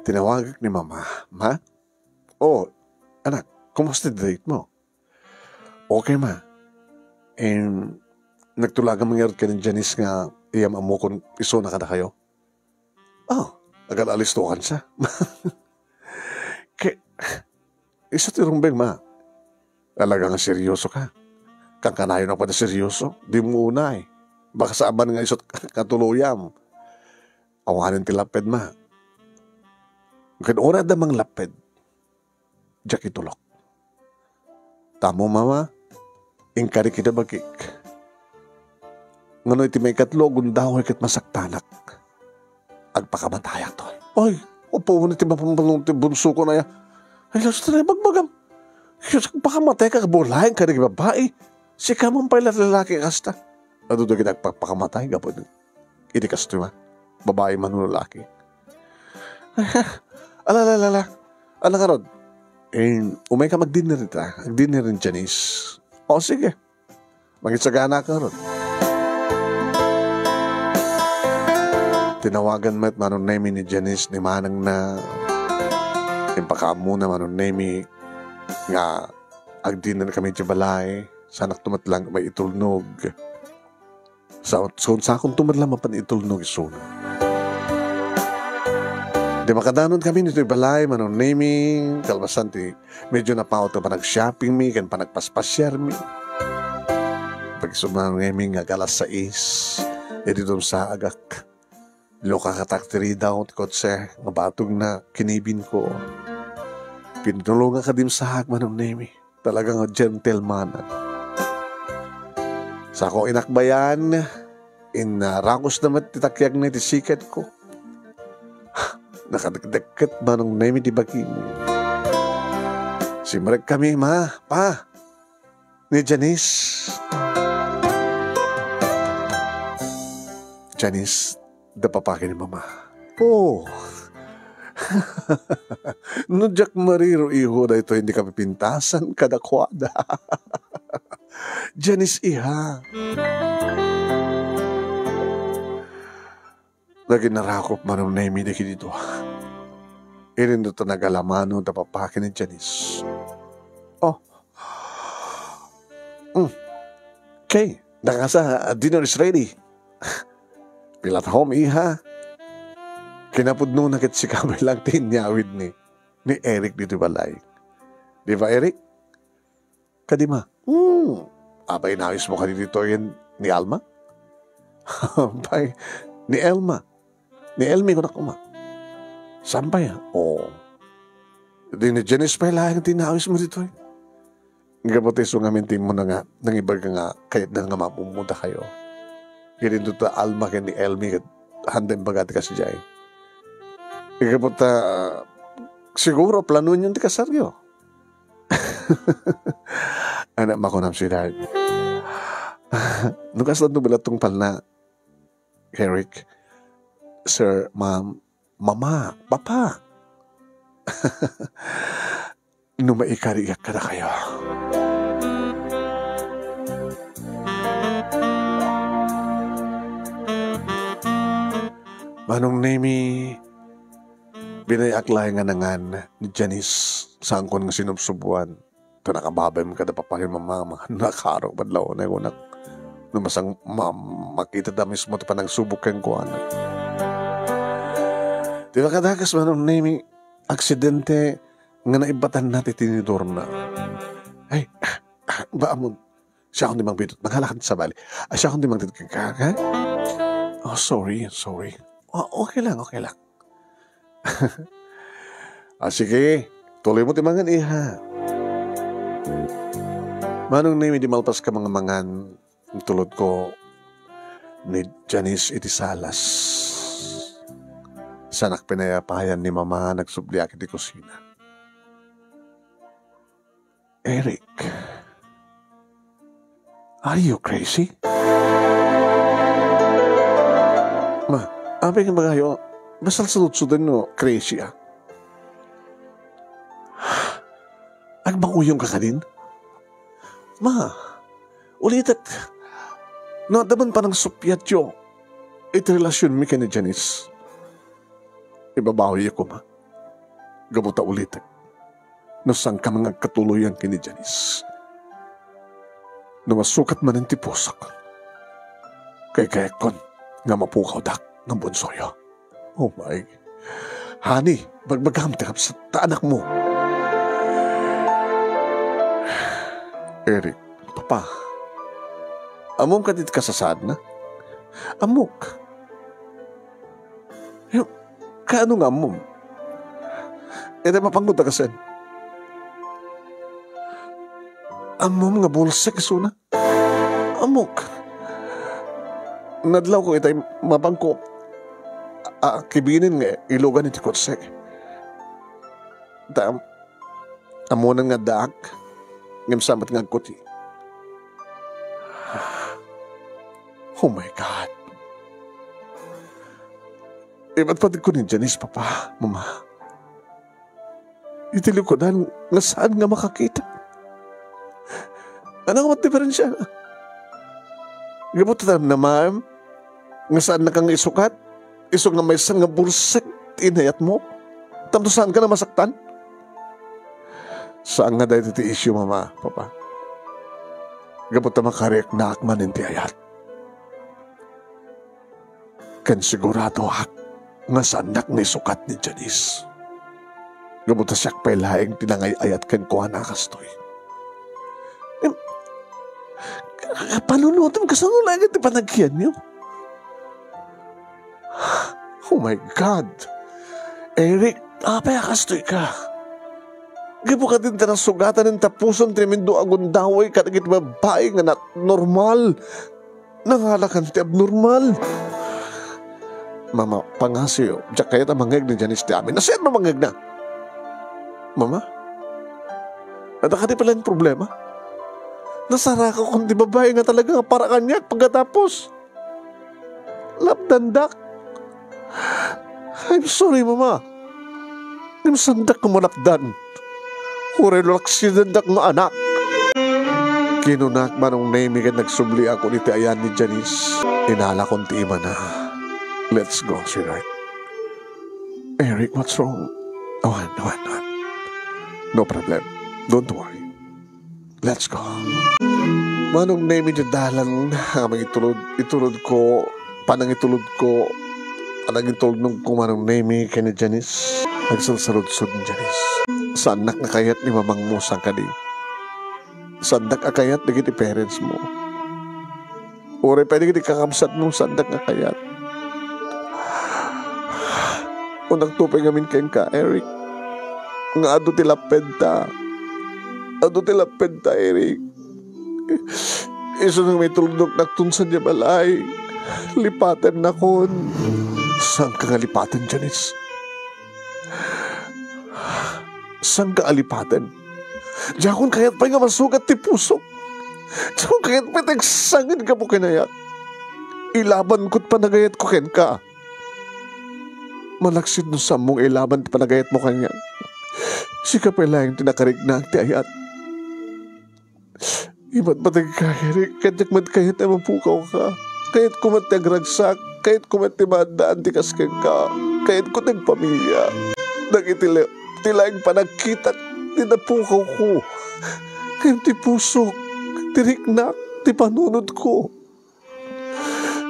Tinawagak ni Mama. Ma? Oh, anak, kumusta ti date mo? Okay, Ma. Em, nagtulagan man ngarud ken ni Janice nga iyam-ammokon isuna kadakayo. Oh, agal-alistokan sa. Ke, isu ti rumbeng, Ma. Talaga nga seryoso ka. Kankanayon a pay seryoso, di mo unay. Baka saan nga isut katuloyam. Awanen ti laped, Ma. Ken uray adda manglapped, diak itulok. Tamo, Mama, inkarik iti bagik. Ngano iti maikatlo, gundaway ket masaktanak. Agpakamatayakton. Ay, apo, ti mapambalong ti bunso ko na ya. Ay, laus na bagbagam. Diyos, agpakamatay ka, kabulayan ka, nagbabai. Sika man pay lalaki kasta. Adu dagiti agpakamatay, gapu iti kastoy, Ma. Babai man o lalaki. Ala, ala, ala, ala. Ala ngarud. Eh, umay ka magdinner ita. Agdinner ni Janice. O, sige. Mangisagana ka ngarud. Tinawagan met Manong Nemi ni Janice ni manangna. Impakaammona Manong Nemi nga agdinner kami iti balay. Sanak to met lang may itulnog. Sa, sa, sakonto met lang mapan itulnog isuna. Di makadanon kami ditoy balay, Manong Nemi, kalpasan ti medyo napawat ti panag-shopping mi, ken panagpaspasiar mi. Pag-isog Manong Nemi nga alas sais, idi dumsaagak. Lukakatak ti ridaw ti kotse, nga batog na kinibinko. Pinulongak a dimsaag, Manong Nemi. Talaga nga gentleman. Sako inakbayan, inrakus na met ti takiagna iti siketko. Nakadekdekket Manong Nemi ti bagim. Simrek kami, Ma, Pa, ni Janice. Janice, da papa ken ni Mama. Oh. No diak mariro, iho, daytoy ti kapipintasan kadakuada. Janice, iha. Naginarakop Manong Nemi dagiti dua. Idinto ta nagalamano da papa ken ni Janice. Oh. Mm. Okay, nakasa, dinner is ready. Pila ta home, iha? Kinapudnona ket sika met lang ti inyawid ni, ni Eric ditoy balay. Di ba, Eric? Kadi, Ma. Hmm. Apay, inawis mo kadi ditoy ni Alma? Apay, ni Elma. Ni Elmi, kunak, Ma. Saan pay, ah? Oo. Di ni Janice pay laeng ti inawis mo ditoy. Gapu ti isu ngamin ti immuna nga nangibaga nga kayatna nga mamummuda kayo. Idinto ta Alma ken ni Elmi ket handa imbaga ti kasdiay. Gapu ta, ah, siguro planuenyon ti kasaryo. Anak, makunam, sweetheart. No kasla no balat tungpalna, Eric, sir, ma'am, mama, papa. No maikariak kadakayo. Manong Nemi, binayaak laeng nga nangan ni Janice, saankon nga sinubsubuan. Ta nakababaim kada papa ken mama, nakaro pad la unay kunak. No masang-, ma-, makita da mismo ti panagsubok kenkuana. Ti nakadakas, Manong Nemi, aksidente nga naibbatanna ti tinidorna. Ay, ba, amon, siakon ti mangbitot. Mangalakan sa bali. Ah, siakon ti mangbitot. Ka, ka? Oh, sorry, sorry. Oh, okay lang, okay lang. Ah, sige, tuloy mo ti mangan, iha. Manong Nemi, di malpas ka mangan, tulod ko ni Janice iti salas. Saanak pinayapayan ni mama, nagsubliak iti kusina. Eric, are you crazy? Ma, apay nga magayo, basta saludsoden no crazy, ah. Agbanguyong ka kadin? Ma, ulitek, no adda man panangsuppiatyo iti relasionmi ken ni Janice, ibabawiyo koma. Gapu ta ulitek, no saanka man nga agkatuloyan ken ni Janice, no masukat manen ti pusok, kaykayatkon nga mapukawdak nga bunsoyo. Oh my. Honey, bagbagam ti kabsat ta anakmo. Eric, papa, ammom kadi ti kasasaadna? Ammok. Yo, kaano nga ammom? Iti mapanggod a kasen. Ammom nga bulsek isuna? Ammok. Nadlawko itay mapangko a, a kibinin nga ilugan iti kotse. Ta, ammonan nga addaak, ngem saan met nga agkuti. Oh my God. Ibatbatko ni Janice, papa, mama. Iti likudan nga saan nga makakita. Ano nga diferensya? Gapu ta namnamaem nga saannaka nga isukat, isu nga maysa nga bulsek ti inayatmo. Tapno saanka nga masaktan? Saan nga daytoy ti issue, mama, papa. Gapu ta makariaknaak manen ti ayat. Ken siguradoak nga saannak nga isukat ni Janice. Gapu ta siak pay laeng ti nangay-ayat kenkuana a kastoy. Em, panunutem, kasano laeng ti panagkiyanyo? Oh my God! Eric, apay a kastoy ka? Gapu kadin ta nasugatan ti pusom ti amin a gundaway kadagiti babbai nga na-, normal. Nangalakan ti abnormal. Mama, pangasiyo, diak kayat a mangngeg ni Janice ti amin. Nasayat no mangngegna? Mama? Adda kadi pay laeng problema? Nasarakakon ti babbai nga talaga nga para kaniak pagkatapos. Lapdandak. I'm sorry, Mama. Ngem saandak nga malapdan. Uray no aksidentak nga anak. Kinunak, Manong Nemi, ket nagsubliakon iti ayan ni Janice. Inalakon ti imana. Let's go, sweetheart. Eric, what's wrong? Awan, awan, awan. No problem. Don't worry. Let's go. Manong Nemi, ti dalan a mangitulod, itulodko, panangitulodko, panangitulnogko, Manong Nemi, ken ni Janice. Nagsalsaludsod ni Janice. Saannak nga kayat ni mamangmo, saan kadi? Saandak a kayat dagiti parents mo? Uray pay dagiti kakabsatmo, saandak nga kayat. Unakto pay ngamin kenka, Eric, nga adu ti lappedta. Adu ti lappedta, Eric. Isu nga maitulnognak ton sadiay balay, lipatennakon. Saanka nga lipaten, Janice? Saanka a lipaten. Diakon kayat pay nga masugat ti pusok. Diakon kayat pay nga agsangit gapu ken ayat. Ilabanko ti panagayatko kenka. Malaksid no saanmo nga ilaban ti panagayatmo kaniak. Sika pay laeng ti nakariknaan ti ayat. Ipatpateg ka, Eric. Kayatko met kayat a mapukawka. Kayatko met ti agragsak. Kayatko met ti maaddaan ti kas kenka. Kayatko ti agpamilya. Dagiti la-, ti laeng panagkitak ti napukawko. Ngem ti pusok, ti riknak, ti panunotko.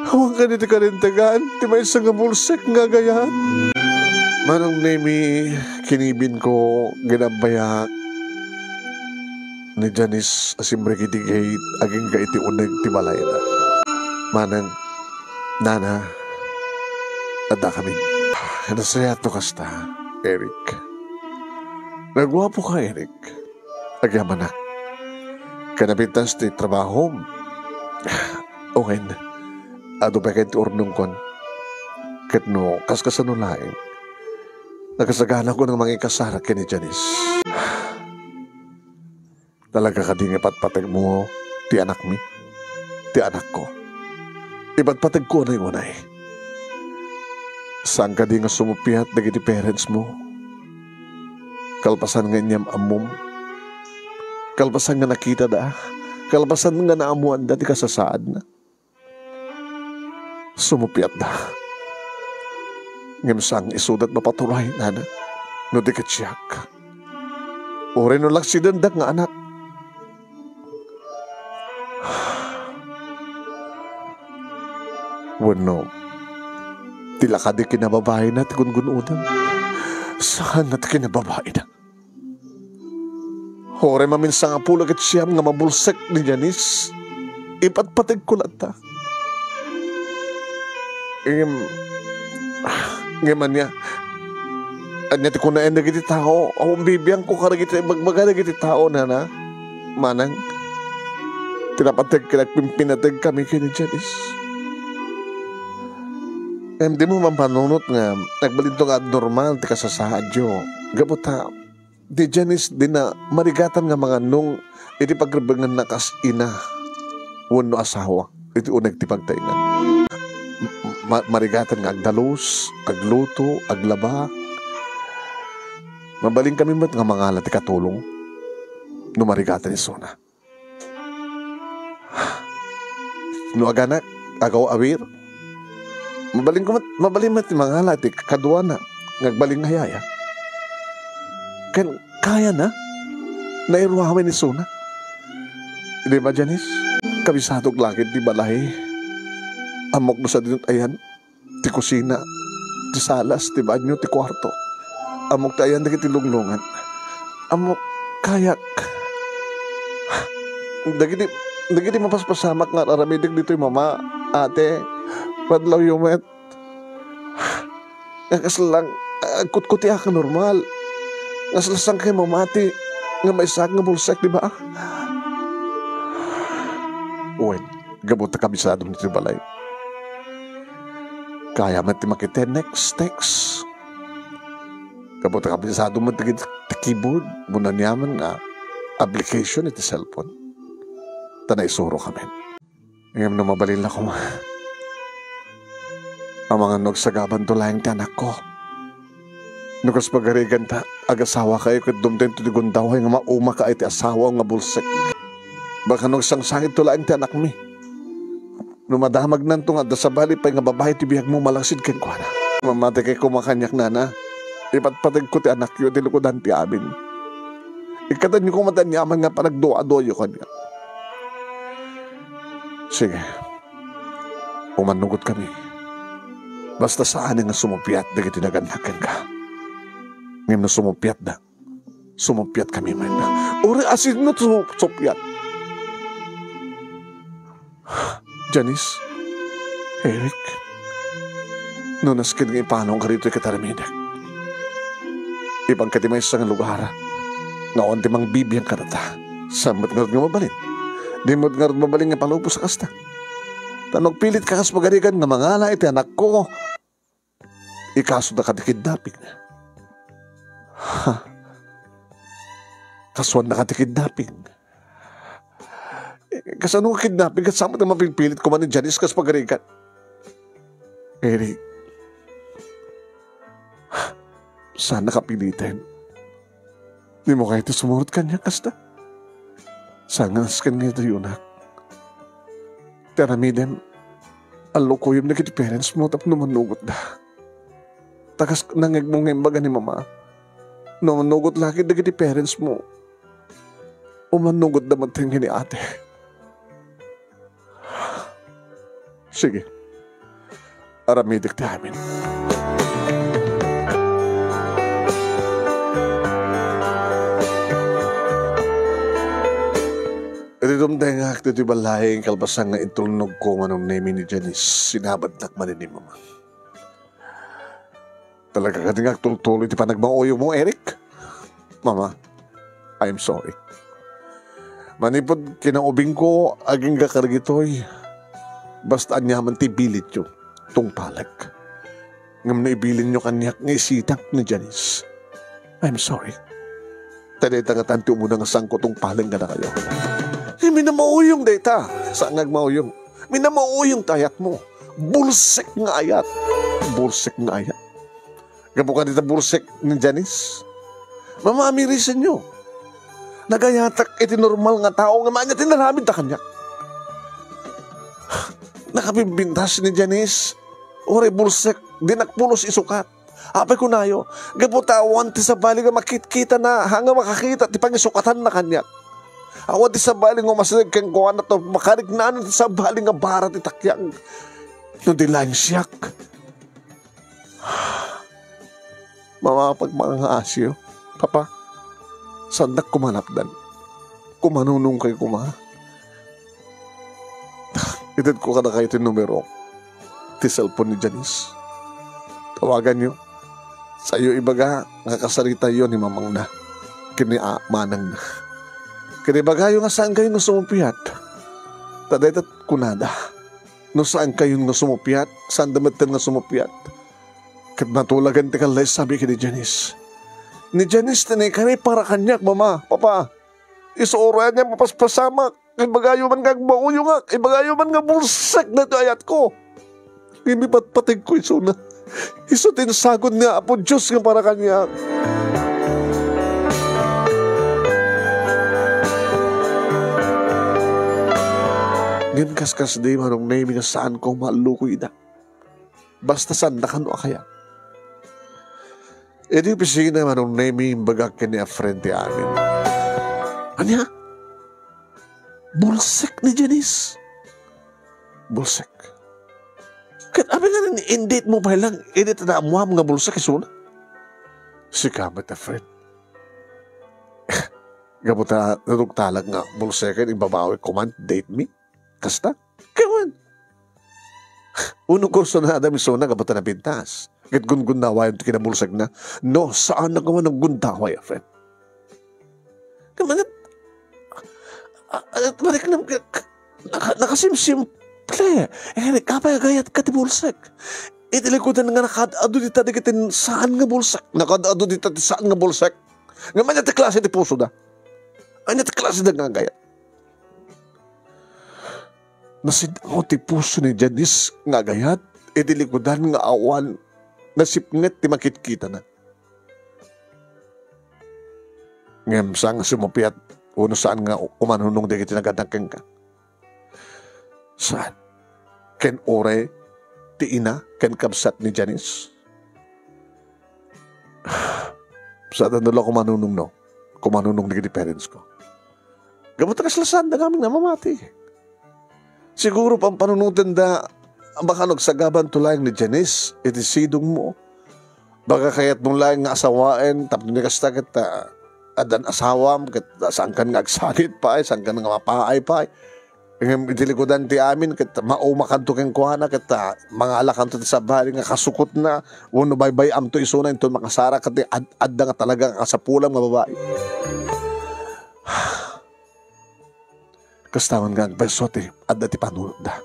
Awan kadi ti kalintegan ti maysa nga bulsek nga agayat. Manong Nemi, kinibinko, ginabbayak ni Janice a simrek iti gate agingga iti uneg ti balayna. Manang, nana, addakami. Nasayaat no kasta, Eric. Naguapoka, Eric. Agyamanak. Ken napintas ti trabahom. Wen, adu pay ket ti urnongkon. Ket no kaskasano laeng, nakasaganako nga mangikasar ken ni Janice. Talaga kadi nga ipatpategmo ti anakmi? Ti anakko. Ipatpategko unay-unay. Saan kadi nga sumuppiat dagiti parents mo? Kalpasan nga inyam-ammom? Kalpasan nga nakitada? Kalpasan nga naammoanda ti kasasaadna? Sumuppiatda. Ngem saan isuda ti mapaturay, nana, no di ket siak. Uray no laksidendak nga anak. Wenno, ti la kadi kinababaina ti gungun-odam? Saan nga ti kinababaina. Uray maminsan nga pulo ket siam nga mabulsek ni Janice, ipatpategko latta. Ngem, ngem ania, ania ti kunaen dagiti tao? Awan bibiangko kadagiti ibagbaga dagiti tao, nana, manang, ti napateg ket agpimpinateg kami ken ni Janice. Ngem dimo mampanunot nga agbalinto nga abnormal ti kasasaadyo. Gapu ta, Ti Janice dina marigatan nga mangannong iti pagrebbengenna kas ina wenno asawa iti uneg ti pagtaengan. Ma-, marigatan nga agdalus, agluto, aglaba. Mabalinkami met nga mangala ti katulong no marigatan isuna. No aganak, agaw-awir, mabalinko met, mabalin met ti mangala ti kaduana nga agbalin nga yaya. Ken kayana, nairuamen isuna. Di ba, Janice? Kabisadok langit ti balay. Ammok no sadino ti ayan ti kusina, ti salas, ti banio, ti kuarto. Ammok ti ayan dagiti lunglungan. Ammok, kayak. Dagiti, dagiti mapaspasamak nga ar-aramidek ditoy, Mama, Ate, padlawyo met. Nga kasla lang, agkutkutiak nga normal. Nga kasla saan kay mamati nga maysaak nga bulsek, di ba? Wen, gapu ta kabisadom ditoy balay. Kaya met ti makita next text. Gapu ta kabisado met dagiti keyboard, mo aniaman nga application iti cellphone. Ta naisuro kami. Ngem no mabalinla koma, amangan no agsagabanto laeng ti anakko. No kas pagarigan ta, agasawakayo ket dumtengto ti gundaway nga maumaka iti asawa nga bulsek. Baka no agsangsangitto laeng ti anakmi. No madamagnanto nga adda sabali pay nga babai ti biagmo malaksid kenkuana. Mamati kay koma kaniak, nana. Ipatpategko ti anakyo iti lukodan ti amin. Ikkatenyo koma ti aniaman nga panagduaduayo kaniak. Sige. Umannugot kami. Basta saan nga sumuppiat dagiti nagannak kenka. Ngem no sumuppiatda, sumuppiat kami met. Uray asino ti su-, suppiat? Janice, Eric, no nasken nga ipanong ka ditoy ket aramidek, ipanka ti maysa nga lugar nga awan ti mangbibiang kadata. Saan met ngarud nga mabalin? Di met ngarud mabalin nga palubos a kasta. Ta no agpilitka kas pagarigan nga mangala iti anakko, ikasodaka ti kidnapping. Ha? Kasuannaka ti kidnapping. Eh, kasano nga kidnapping? Ket sa met nga mapilpilit koma ni Janice kas pagarigat? Eric, saannaka piliten. Dimo kayat ti sumurot kaniak kasta? Saan nga nasken nga itayonak? Ti aramidem, allukoyem dagiti parents mo tapno mannugotda. Ta kas nangngegmo nga imbaga ni Mama, no mannugot la ket dagiti parents mo, o mannugotda met ken ni Ate. Sige. Aramidek ti amin. Iti dumtengak ditoy balay, kalpasan nga intulnogko manong Nemi ni Janice, sinabadnak manen ni Mama. Talaga kadi nga agtultuloy ti panagmauyongmo, Eric? Mama, I'm sorry. Manipud kinaubingko, agingga kadagitoy. Basta aniaman ti ibilityo, tungpalek. Ngem no ibilinyo kaniak nga isitak ni Janice, I'm sorry. Ta dayta ngatan ti umuna nga sangko tungpalen kadakayo. Ay, minamauyong dayta. Saan nga agmauyong? Minamauyong ti ayatmo. Bulsek nga ayat. Bulsek nga ayat. Gapu kadita bulsek ni Janice, Mama, amirisenyo. Nagayatak iti normal nga tao nga ania ti inaramidda kaniak. Nakabimbintas ni Janice. Uray bulsek, dinak pulos isukat. Apay kunayo, gapu ta awan ti sabali nga makitkitana, ha nga makakita ti pangisukatanna kaniak. Awan ti sabali nga umasideg kenkuana, ta makariknaan ti sabali nga bara ti takyag. No di laeng siak. Mama, pagmangaasiyo. Papa, saandak koma napdan. Kumanunong kayo koma. Itedko kadakayo ti numero ti cellphone ni Janice. Tawaganyo. Sayo ibaga nga kasaritayo ni mamangna ken ni a-, manangna. Ken ibagayo nga saan kayo nga sumuppiat. Ta dayta kunada, no saan kayo nga sumuppiat, saanda metten nga sumuppiat. Ket natulagan ti kallaysabi ken ni Janice. Ni Janice ti naikari para kaniak, Mama, Papa. Isu uray ania mapaspasamak. Ibagayo man nga agmauyongak, ibagayo man nga bulsek daytoy ayatko. Ngem ipatpategko isuna. Isu ti insagod ni Apo Dios nga para kaniak. Ngem kaskasdi, Manong Nemi, nga saanko nga allukoyda. Basta saanda kano a kayat. Iti opisina, Manong Nemi, imbagak ken ni Efren ti amin. Ania? Bulsek ni Janice. Bulsek. Ket apay nga in-date mo pay lang, idi ta naammoam nga bulsek isuna? Sika met, Efren. Gapu ta narugtalak nga bulseken, ibabawik koma, date me? Kasta? Kawan. Uno, kursunada mi isuna gapu ta napintas. Ket gunggundawayam ti kinabulsegna. No, saan nga man naggundaway, a friend. Kamanat, a-, a-, mariknam ka, ka-, naka-, nakasimsimple. Eh, apay a gayatka ti bulsek? Iti likudan nga nakaad-adu dita dagiti saan nga bulsek. Nakaad-adu dita ti saan nga bulsek. Ngem ania ti klase ti pusoda? Ania ti klase da nga agayat? Nasid-aw ti puso ni Janice nga agayat iti likudan nga awan nasipnget ti makitkitana. Ngem saan nga sumuppiat wenno saan nga umanunong dagiti nagganak kenka? Saan? Ken uray ti ina ken kabsat ni Janice? Saan no la kumanunong, no? Kumanunong dagiti parents ko. Gapu ta kasla saanda ngamin nga mamati. Siguro pampanunotenda, baka no agsagabanto laeng ni Janice iti sidongmo. Baka kayatmo laeng nga asawaen, tapno ni kasta ket, ah, addan asawam, ket saankan nga agsangit pay, saankan nga mapaay pay. Ngem iti likudan ti amin, ket maumakanto kenkuana, ket, ah, mangalakanto ti sabali nga kasukotna, wenno baybay-amto isuna inton makasara, ket ad-, adda nga talaga nga kasapulam nga babai. Kasta man nga agpayso ti adda ti panunotda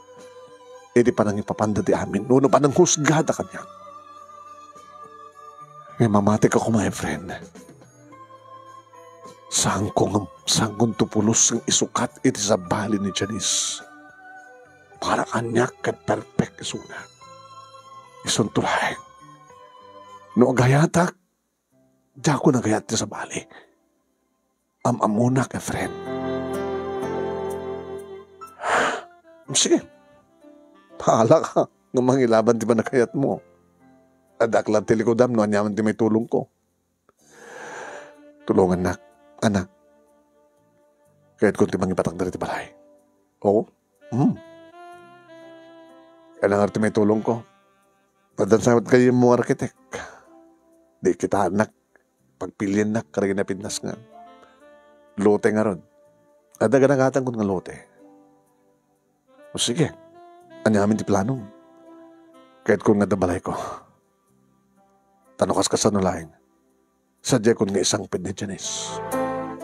iti panangipapanda ti amin wenno pananghusgada kaniak. Ngem mamatika koma, my friend. Saanko ngem, saankonto pulos nga isukat iti sabali ni Janice. Para kaniak ket perfect isuna. Isunto laeng. No agayatak, diakon agayat ti sabali. Am-ammonak, Efren. Sige. Bahala ka nga mangilaban ti panagayatmo. Addaak la ti likudam no aniaman ti maitulongko. Tulongannak, anak. Kayatko ti mangipatakder iti balay. Oo? Hmm. Kailangan ti maitulongko. Addan sa met kayatmo nga arkitek. Di kitaennak, pagpiliennak, kadagiti napintas nga lote ngarud. Adda ganagatangko nga lote. O sige, aniamin ti planom? Kayatko nga adda balayko. Ta no kas-, kasano laeng, sadiakon nga isangpet ni Janice.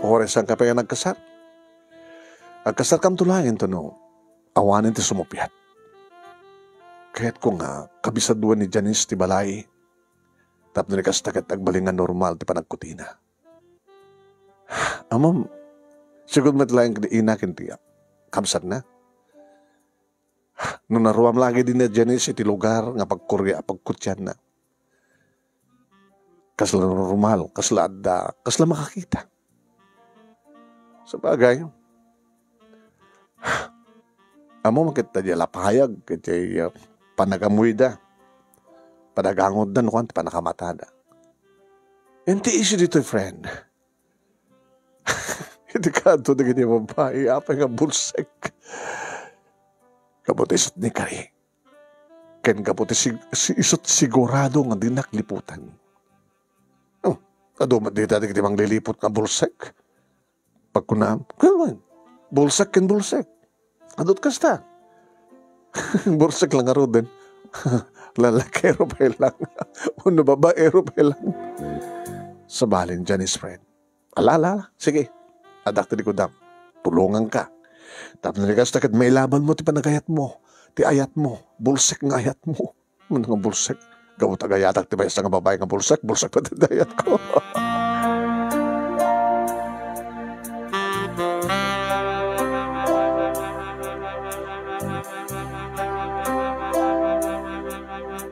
Uray saanka pay nga nagkasar. Agkasarkamto laeng ta no awanen ti sumuppiat. Kayatko nga kabisaduan ni Janice ti balay. Tapno ni kasta ket agbalin nga normal ti panagkutina. Ammom, sigud met laeng ken ni ina ken ti kabsatna. No naruam la ketdi ni Janice iti lugar nga pagkuria-, pagkutianna. Kasla normal, kasla adda, kasla makakita. Sabagay, ammom ket ta diay lapayag, ket diay, uh, panagamuyda, panagangotda, no kuan, ti panakamatada. Iti issue ditoy, friend. Iti kaadto dagiti babai, apay nga bulsek. Gapu ti isut ni kari. Ken gapu ti sig-, si-, isut sigurado nga dinak liputan. Hmm, adu met dita dagiti mangliliput nga bulsek. Pagkunam, "Ken wen, bulsek ken bulsek." Adut kasta. Bulsek lang ngaruden. Lalakero pay lang. Wenno babaero pay lang. Sabali ni Janice, friend. Ala, ala, ala. Sige. Addak ti likudam. Tulonganka. Tapno ni kasta ket mailabanmo ti panagayatmo, ti ayatmo, bulsek nga ayatmo. Mano nga bulsek? Gapu ta agayatak ti maysa nga babai nga bulsek, bulsek pay ti ayatko.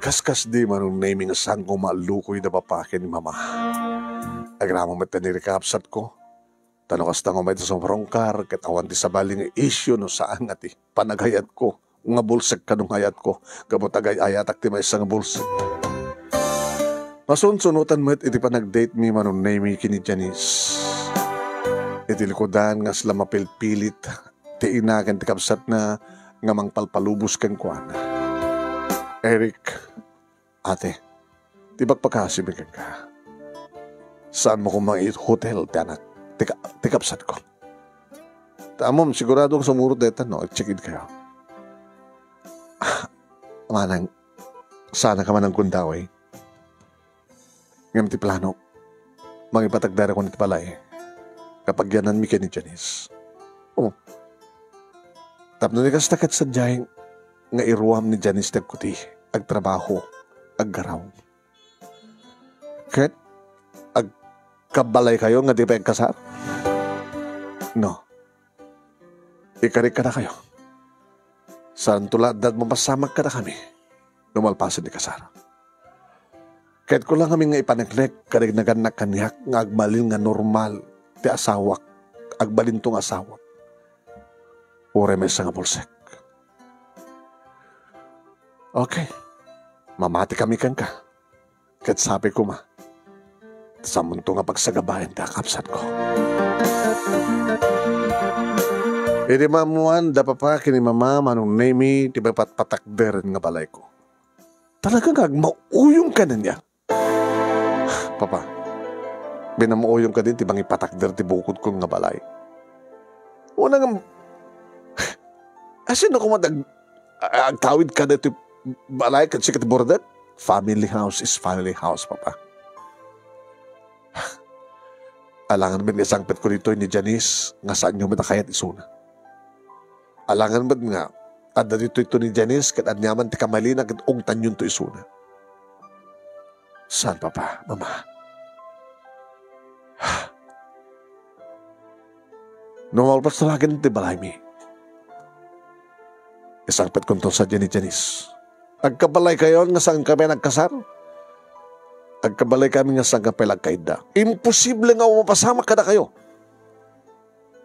Kaskasdi, Manong Nemy, nga saanko nga allukoy da papa ken ni mama. Agraman met ni rikapsatko. Ta no kasta nga umay ti sumrungkar, ket awan ti sabali nga isyu no saan nga ti panagayatko nga bulsek kano nga ayatko, gapu ta agay-ayatak ti maysa nga bulsek. Masunsunotan met iti panagdate mi, Manong Nemy, ken ni Janice. Iti likudan nga sla mapilpilit ti ina ken ti kabsatna nga mangpalpalubos kenkuana. Eric, Ate, ti pakpakasimi kenka. Saanmo koma nga i-hotel ti anak, ti ka-, ti kabsatko. Ta ammom, sigurado nga sumurot dayta no agcheck-in kayo. Manang, saanka man aggundaw, eh. Ngem ti plano, mangipatakderkon iti balay. Kapagyananmi ken ni Janice. Oh. Tapno ni kasta ket sadiay nga iruam ni Janice ti agkuti, agtrabaho, aggaraw. Ket agkabalaykayo nga di pay agkasar? No. Ikarik kadakayo. Saanto la adda mapasamak kadakami no malpasen ti kasar. Kayatko la ngamin nga ipaneknek kadagiti nagannak kaniak nga agbalin nga normal ti asawak, agbalinto nga asawak. Uray maysa nga bulsek. Okay. Mamati kami kenka. Ket sapay koma, saanmonto nga pagsagabaen ti kakabsatko. Idi maammoan da papa ken ni mama, Manong Nemy, ti mapatpatakderen nga balayko. Talaga nga agmauyong ka na niya. Papa, binamauyong ka din ti mangipatakder ti bukodko nga balay. Una nga, asino koma dag-, a-, agtawid ka ditoy balay ket sika ti burdek? Family house is family house, Papa. Alangan met nga isangpetko ditoy ni Janice nga saanyo met a kayat isuna. Alangan met nga adda ditoy to ni Janice ket aniaman ti kamalina ket ugtanyonto isuna. Saan, Papa, Mama? No malpas talagen ti balaymi, isangpetkonto sadiay ni Janice. Agkabalaykayon nga saankami a nagkasar? Agkabalaykami nga saankami pay la agkaidda? Imposible nga umapasamak kadakayo.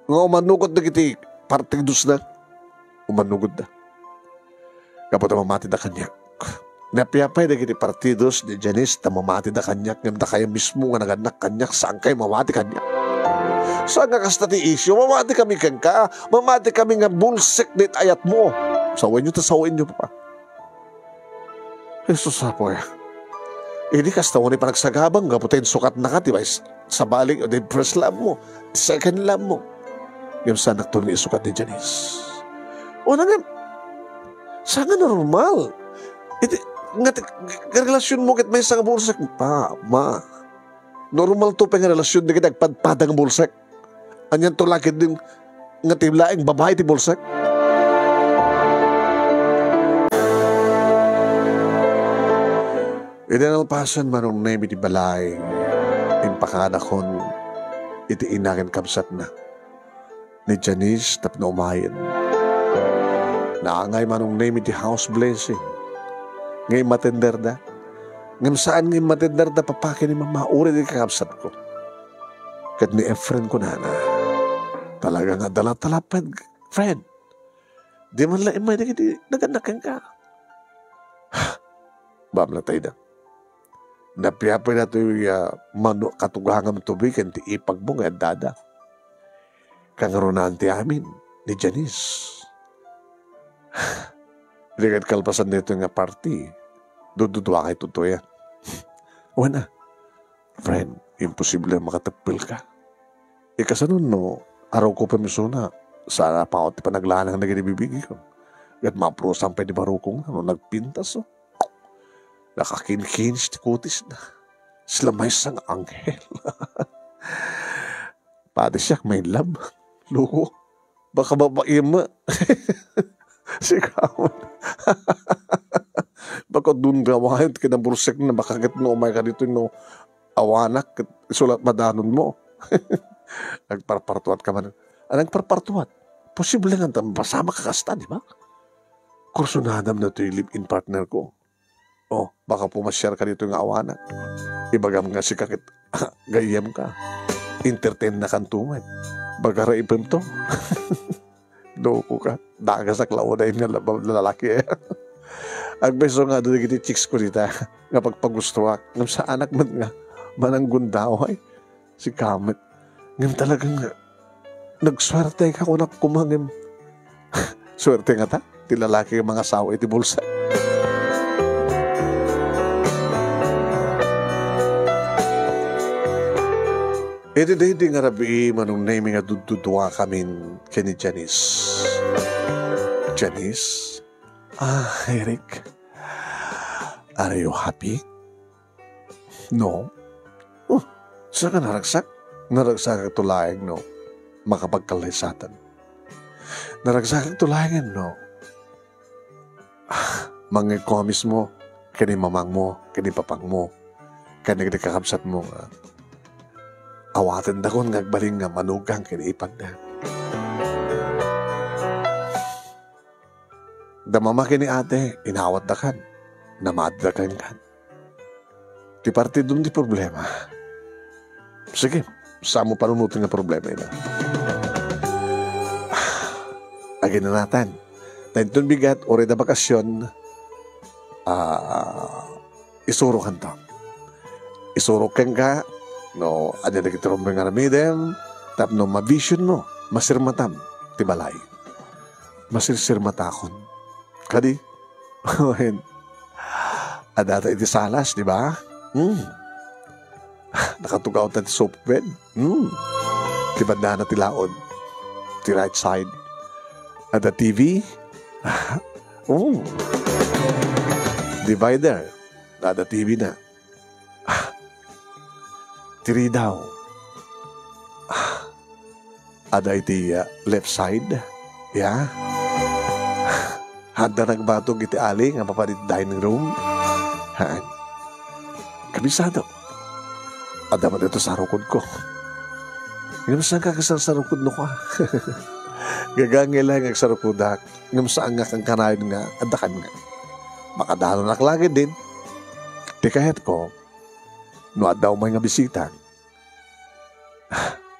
Nga umanugot dagiti partidosna. Umanugot da. Gapu ta mamatida kaniak. Napiapay dagiti partidos ni Janice ta mamatida kaniak, ngem dakayo mismo nga nagannak kaniak, saankayo mamati kaniak. Saan nga kasta ti isyu? Mamati kami kenka, mamati kami nga bulsek dayta ayatmo. Sawenyo ta sawenyo, Papa. Jesus, Apo, eh. Idi kasta, wen panagsagabam, gapu ta insukatnaka ti mais-, sabali, o di first love mo, second love mo. Ngem saanakto nga isukat ni Janice. O na ngem, saan nga normal? Iti, nga ti, nga relasyon mo ket maysa nga bulsek, pa, ma. Normal to pay nga relasyon dagiti agpadpada nga bulsek. Anianto la ketdi nga ti laeng babai ti bulsek? Idi nalpasen Manong Nemi ti balay, impakaanakon iti ina ken kabsatna ni Janice tapno umayen. Naangay Manong Nemi ti house blessing nga immatenderda. Ngem saan nga immatenderda, Papa, ken ni Mama, uray dagiti kakabsatko. Ket ni Efren kunana, talaga nga adda la talaped, friend. Di man la immay dagiti nagannak kenka. Bamlatayda. Napiapay datoy, ah, mano-, katugangan toy ken ti ipagmo nga addada. Kangrunaan ti amin ni Janice. Di ket kalpasan daytoy nga party, dududuakay toy, ah. Wen a, friend, imposible a makateppelka. Ikasano no, aruko pay isuna, saan a pawat ti panaglanang dagiti bibigko. Ket maprusam pay ni baruko nga no nagpintas, oh. Nakakinkinis ti kutisna. Sila maysa nga anghel. Padi siak mailab. Loko. Baka babaim. Sika man. Baka dundawayo ti kinabulsek na baka ket no umay ka dito no awanak ket isulat madanon mo. Agparpartuat ka man. Anang parpartuat? Posible nga ta mapasamak ka kasta, di ba? Kursunadam na to yung live-in partner ko. Oh, baka pumasiar ka dito nga awanak. Ibagam nga sika ket gayyem ka. Entertain na kan tumet. Baga ra ipem to. Loko ka. Dagasak la uday nga laba-, lalaki, eh. Agpayso nga dagiti chicks ko dita nga pagpagustuak. Ngem saanak met nga mananggundaway. Sika met. Ngem talaga nga nagsuerte ka kunak koma ngem suerte nga ta ti lalaki nga mangasawa iti bulsa. Iti daydi nga rabii, Manong Nemi, nga dududuakamin ken ni Janice. Janice? Ah, Eric. Are you happy? No. Oh, saka naragsak? Naragsakak to laeng no makapagkallaysatan. Naragsakak to laeng no mangikomis mo ken ni mamangmo, ken ni papangmo, ken dagiti kakabsatmo nga awatendakon nga agbalin nga manugang ken ipagda. Da mama ken ni ate, inawatdakan. Namatdakan kan. Ti partidom ti problema. Sige, samo panunoten nga problema ida. Aginanatan. Ta inton bigat, uray da bakasyon, ah, isurokanto. Isurok kenka, no, adda dagiti rumbeng nga aramidem, tapno mavision mo, masirmatam ti balay. Masirsirmatakon. Kadi, wen, adda ta iti salas, di ba? Hmm. Nakatugaw ta ti sofa bed. Hmm. Ti bandana ti laod. Ti right side. Adda T V. Hmm. Divider. Adda T V na. Ti ridaw. Adda iti, ah, left side. Ya. Adda nagbatog iti ali nga mapan iti dining room. Haan. Kabisado. Adda met dito sa rukodko. Ngem saanka agsarsarukod no kua? Gagangay laeng nga agsarukodak, ngem saan nga kankanayon nga adda kaniak. Makadanonak laeng din. Ti kayatko, no adda umay nga bisita,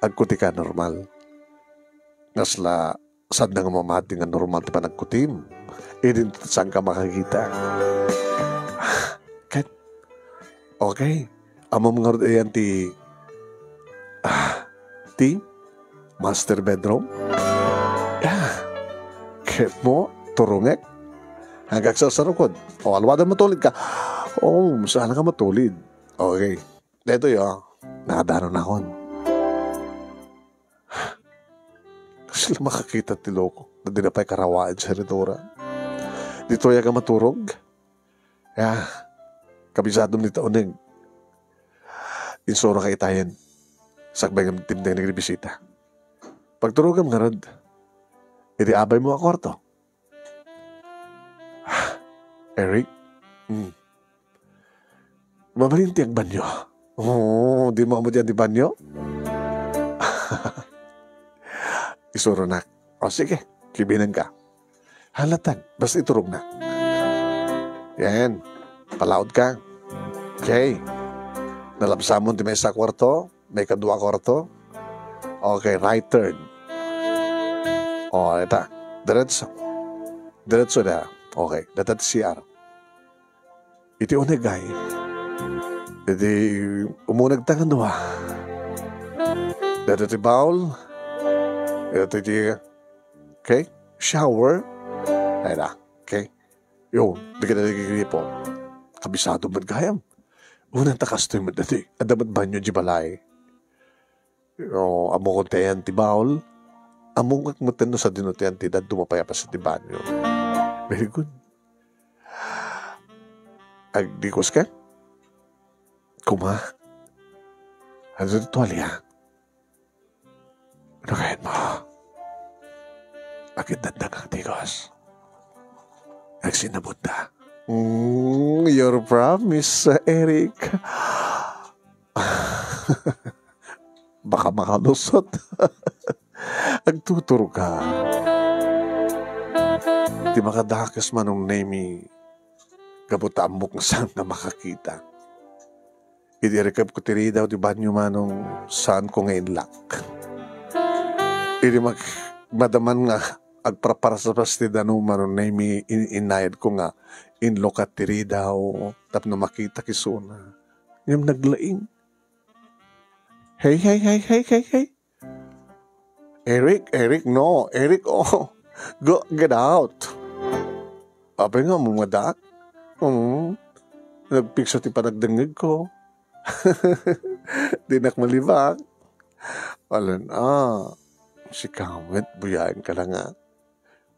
agkutika normal. Kasla, saanna nga mamati nga normal ti panagkutim. Idi saanka makakita. Ket, okay. Ammom ngarud ayan ti, ah, ti master bedroom? Yeah. Ket mo, turongek. Agsarsarukod. O, alwadan matulidka. O, saanka matulid? Okay. Daytoy, o. Nadanon nakon. Kasla makakita ti loko. Dina pay karawaen ti seredora. Ditoy ka maturog. Ya, kabisadom dita uneg. Insurok itayen. Sakbay nga timteng nga bisita. Pagturogam ngarud, iti abaymo a kwarto. Eric? Mm. Mabalin ti agbanyo. Oh, dimo ammo diay banyo? Isuronak. O, sige, kibinenka. Halatan, basta iturogna. Yan. Palaodka. Okay. Nalabsamon ti maysa a kwarto, maikadua a kwarto. Okay, right turn. O, ita. Diretso. Diretso da. Okay, data ti C R. Iti uneg ay, iti umuneg ta nga dua. Data ti bowl. Iti ti, okay? Shower. Ay na. Okay? Yo, di ka na nagigripo. Kabisado met gayam. Una ta kastoy met dati. Adda met banyo di balay. O, ammok ti ayan ti baul. Ammok met no sadino ti ayan ti dadduma pay a paset ti banyo. Very good. Agdikos ka? Kuma? Ano ti tuwalya? Ano kayat mo? Agindandang ang tigos. Agsinabot na. Mm, your promise, Eric. Baka makalusot. Agtuturuka. Ti makadakes Manong Nemi, gapu ta ammok nga saan nga makakita. Idi irikepko ti ridaw ti banyo, Manong, saanko nga inlak. Idi mag-, madaman nga agparparaspas ti danum, Manong Nemi, in-, inayadko nga inlukat ti ridaw tapno makita kisuna. Ngem naglaing. Hey, hey, hey, hey, hey, hey. Eric, Eric, no. Eric, oh. Go, get out. Apay nga, mumadaak? Hmm. Nagpiksa ti panagdengngegko. Dinak malibak. Alan, ah. Sika met, buyaen ka na nga.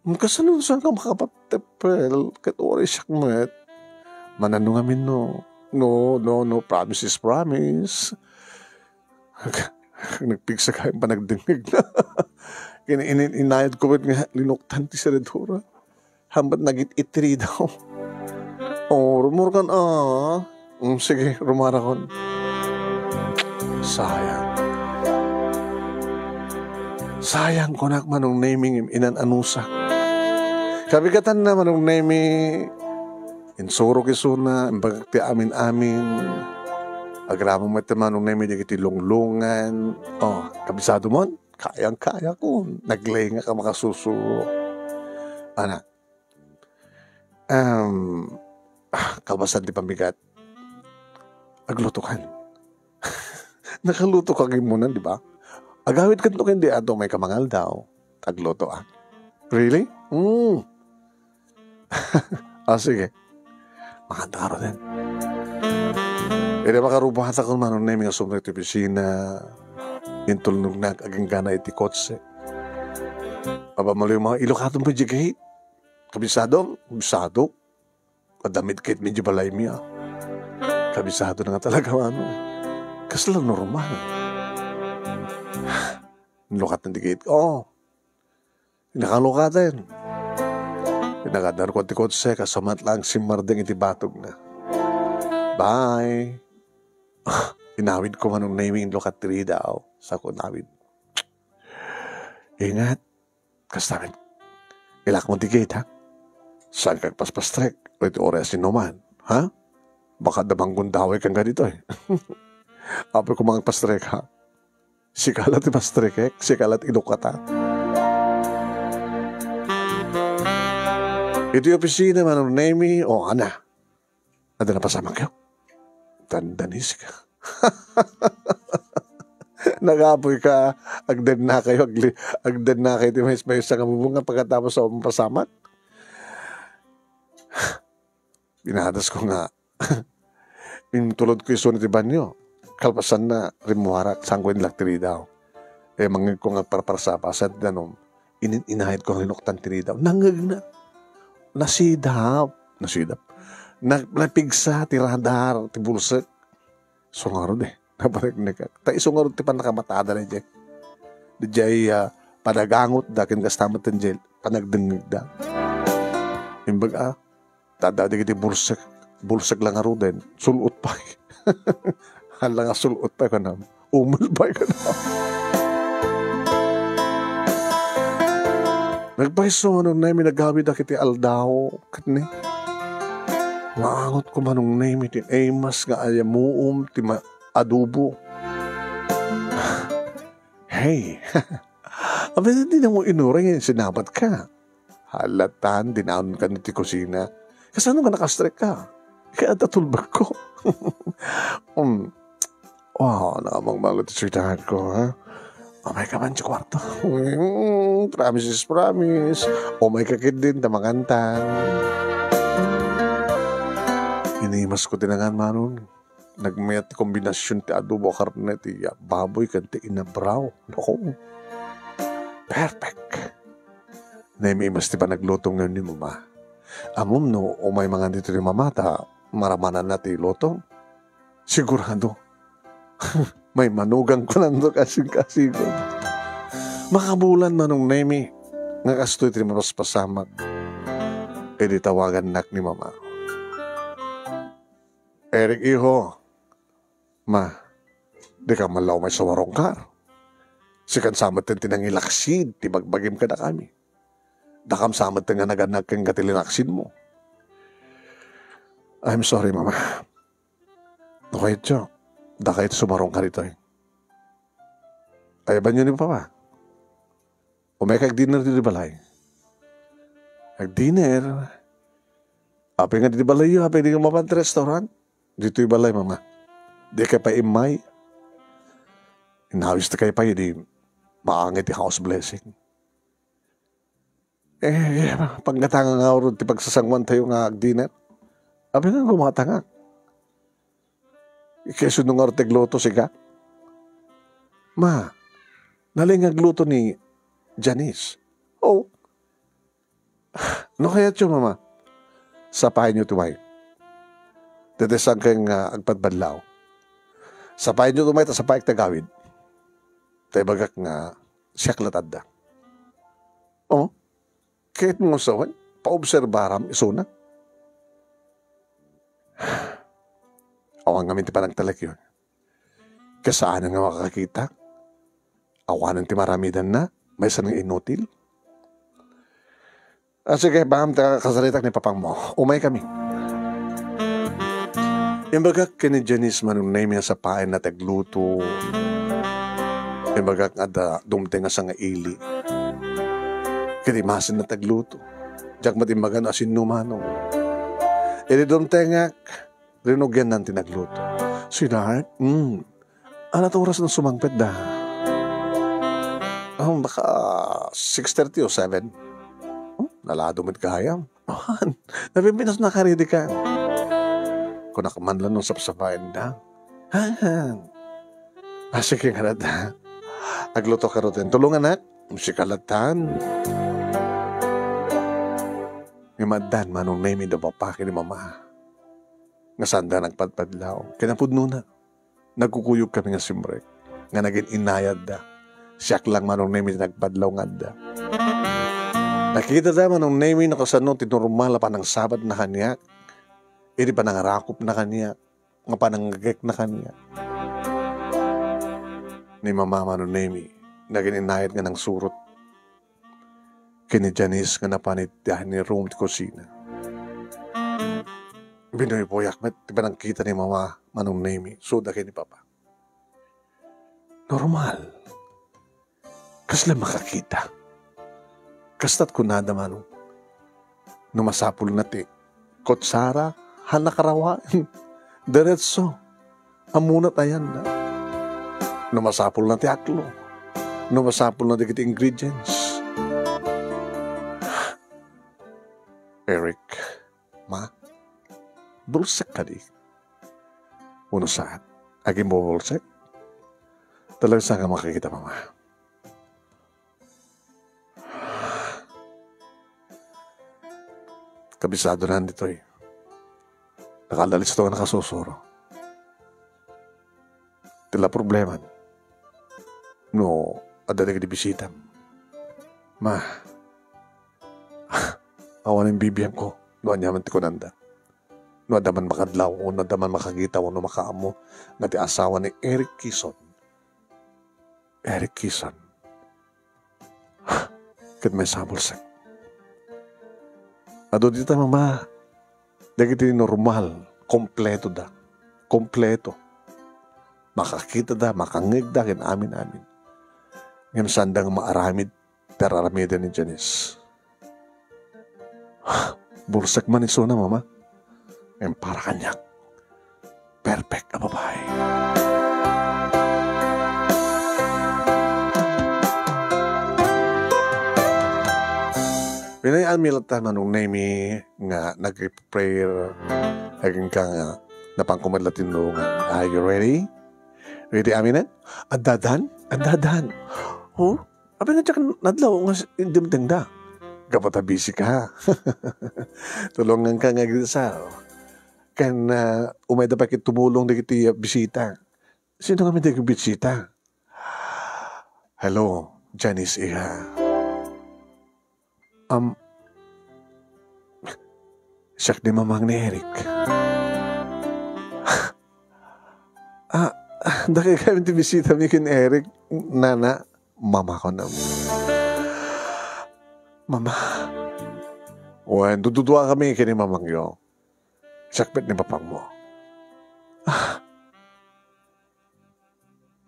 Hmm, kasano saan ka makapattepel? Ket uray siak met. Manano ngamin no? No, no, no. Promise is promise. Nagpigsa kayo panagdengngeg na. Kin-, inin-, inayad ko met nga linuktan ti seredora. Hambat nagit-itri daw. Oh, rumurkan, ah. Mm, sige, rumarakon. Sayang. Sayang, kunak, Manong Nemi, ngem inan-anusak. Kabigatan na, Manong Nemi. Insurok isuna, imbagak ti amin-amin. Agraman met, Manong Nemi, dagiti lunglungan. Oh, kabisado mon? Kayang-kaya ko. Naglaingak a makasusurok. Ana, um, ah, kabasan ti pambigat. Agluto kan. Nakaluto ka gimunan, di ba? Agawid kan to, hindi ato may kamangal daw. Agluto, ah. Really? Mm. Ah, sige. Makanta ka rin. Ida makarubatak kun Manong Nemi nga sumrek ti opisina, intulnognak agingga na iti kotse. Aba, maliw mga ilukaton pa di gate. Kabisado? Kabisado? Adamit kit medyo balay mi, ah. Kabisado na nga talaga, ano. Kasla normal. Lukat na di gate. Oh. Nakalukaten. Pinagadaruko ti kotse, kasamat lang simmardeng iti batog na. Bye. Inawid ko Manong Nemi inlukat ti ridaw. Sako inawid. Ingat, kasta met. Ilakmo ti gate, ha? Saanka agpaspastrek, o iti oras sinuman, ha? Baka adda manggundaway kenka ditoy. Apoy koma agpastrek, ha? Sika la ti pastrekek, sika la ti inukata. Iti opisina, Manong Nemi, o, ana. Adda napasamakyo? Dandanis ka. Nagapoy ka, agdennakayo, agli-, agdennakayo ti maysa-maysa nga bubong nga pagkatapos a mapasamak. Pinadas ko nga, intulod ko isu ti banyo. Kalpasanna, rimmuarak, saan ko inlak ti ridaw. E, mangngeg ko nga parparsapa, sa ti danum, inin-inayat ko nga linuktan ti ridaw. Nangngegna. Nasidap. Nasidap. Na-, napigsa ti radar, ti bulsek. Isu ngarud e. Napariknekak. Ta isu ngarud ti pannakamatada daydiay. Daydiay, ah, panagangotda ken kasta met daydiay panagdengngegda. Imbag a, ta adda dagiti bulsek, bulsek la ngaruden, sul-ot pay. Hala nga sul-ot pay kanam. Umel pay kanam. Nagpayso, Manong Nemi, nagawid dagiti aldaw, ket ni, maangot ko, Manong Nemi, ti naimas nga ayamuom ti ma-, adobo. Hey, apay dinamo inuray nga sinabat ka? Halatan, dinanon ka iti kusina. Kasano nga nakastrek ka? Kaya tatulbag ko. Um, wow, nakamangmalo ti sweetheart ko, ha? Umay ka man ti kwarto. Mm, promise is promise. Umay ka ketdin, ta mangantan. Inimas ko ti nangan, Manong. Nagmayat ti kombinasion ti adobo a karne ti baboy ken ti inabraw. Naku, perfect. Naimas ti panagluto ngayon ni Mama. Ammom no umay mangan ditoy ni Mama ta maramananna ti luto? Sigurado. May manugang ko nanto kasing-kasing. Makabulan, Manong Nemi, nga kastoy ti mapaspasamak. Idi tawagannak ni Mama. Eric, iho. Ma, dika man la umay sumarungkar. Sikan sa met ti nangilaksid ti bagbagim kadakami. Dakam sa met nga nagannak kenka ti linaksidmo. I'm sorry, Mama. No kayatyo, dakayo ti sumarungkar ditoy. Ayabanyo ni Papa. Umayka agdinner ditoy balay. Agdinner? Apay nga ditoy balayyo, apay di nga mapan ti restaurant? Ditoy balay, Mama. Dikay pay immay. Inawis ti kay pay, di maangay ti house blessing. Eh, panggatanga ngarud ti pagsasanguantayo nga agdinner. Apay nga gumatangak? Kayatno ngarud ti agluto, sika? Ma, nalay nga agluto ni Janice. Oh. No kayatyo, Mama, sapayenyo ti umay. Daytoy saankayo nga agpadpadlaw. Sapayenyo ti umay ta sapaek ti agawid. Ta ibagak nga siak la ti adda. Oh, kayatmo nga sawen, paobserbaram isuna. Awan ngamin ti panagtalekyon. Kasaan nga makakita? Awanen ti maramidanna, maysa nga inutil. Ah, sige, bangam ta kasaritak ni papangmo. Umay kami. Imbagak ken ni Janice, Manong Nemi, nga sapaenna ti agluto. Imbagak nga adda dumteng a sanga ili. Ket imasenna ti agluto. Diak met imbaga no asinno, Manong. Idi dumtengak, rinugianna ti nagluto. Sweetheart, mm, anat oras nga sumangpet da? Ah, baka six thirty o seven. Hmm, nalado met gayam. Awan, napimpinas na karidi ka. Kunak man lang nung sapsapain da. Ha? Ah, sige nga da. Agluto ka ruten. Tulungan, ha? Sikalatan. Nga maaddan, Manong Nemi, da papaki ni Mama. Nga sanda nagpadpadlaw. Kinapudnona, nagkukuyog kami nga simrek, nga nagin-inayadda. Siak lang, Manong Nemi, ti nagpadlaw nga adda. Nakita da, Manong Nemi, no kasano ti normal a panangsabatna kaniak, iti panangarakopna kaniak, nga panangngegekna kaniak. Ni Mama, Manong Nemi, nagin-inayad nga nangsurot. ken ni Janice nga napan iti dining room ti kusina. Binuybuyak met ti panagkita ni Mama, Manong Nemi, suda ken ni Papa. Normal. Kasla makakita. Kasta't kunada, Manong. No masapulna ti kutsara, haan a karawaen. Diretso. Ammona ti ayanna. No masapulna ti aklo. No masapulna dagiti ingredients. Eric, Ma, bulsek kadi? Wenno saan? Agimbubulsek? Talaga saan nga makakita, Mama? Kabisadonan ditoy. Nakaaldalis to nga nakasusuro. Ti la problemam no adda dagiti bisitam. Ma, awan imbibiangko no aniaman ti kunanda. No adda man makadlaw, no adda man makakita, wenno makaammo nga ti asawa ni Eric Kison. Eric Kison. Ket maysa a bulsek. Adu dita, Mama, dagiti normal, kompleto da. Kompleto. Makakita da, makangngeg da, ken amin-amin. Ngem saan da nga maaramid ti ar-aramiden ni Janice. Bulsek man isuna, Mama. Ngem para kaniak, perfect a babai. Pinayan-mi latta, Manong Nemi, nga nagre-prayer. Agingga nga napanko met la tinulongan. Are you ready? Ready, aminen? Addadan? Addadan. Oh? Apay nga diak nadlaw nga s-, dimtengda? Gapu ta busy ka. Tulonganka nga agdasal. Ken, ah, umayda pay ket tumulong dagiti, ah, bisita. Sino ngamin dagiti bisita? Hello, Janice, iha. Am, siak ni mamang ni Eric. Ah, dakay kami ti bisita mi ken Eric, nana, mama ko na. Mama. Wen, dududua kami ken ni mamangyo. Siak met ni papangmo. Ah.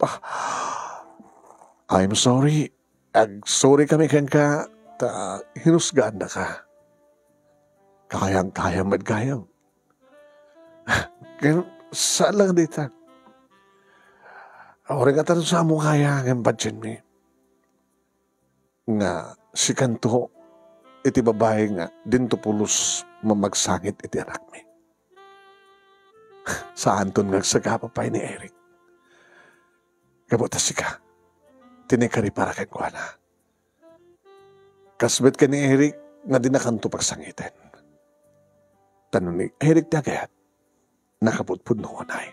Ah. I'm sorry. Agsorry kami kenka ta hinusgaannaka. Kayang-kayam met gayam. Ken saan lang dayta. Uray nga ta no saan mo kaya, ngem badianmi nga sikanto iti babai nga dinto pulos mamagsangit iti anakmi. Saanton nga agsagaba pay ni Eric. Gapu ta sika ti naikaripara kenkuana. Kas met ken ni Eric nga dinakanto pagsangiten. Ta no ni Eric ti agayat, nakapudpudno unay.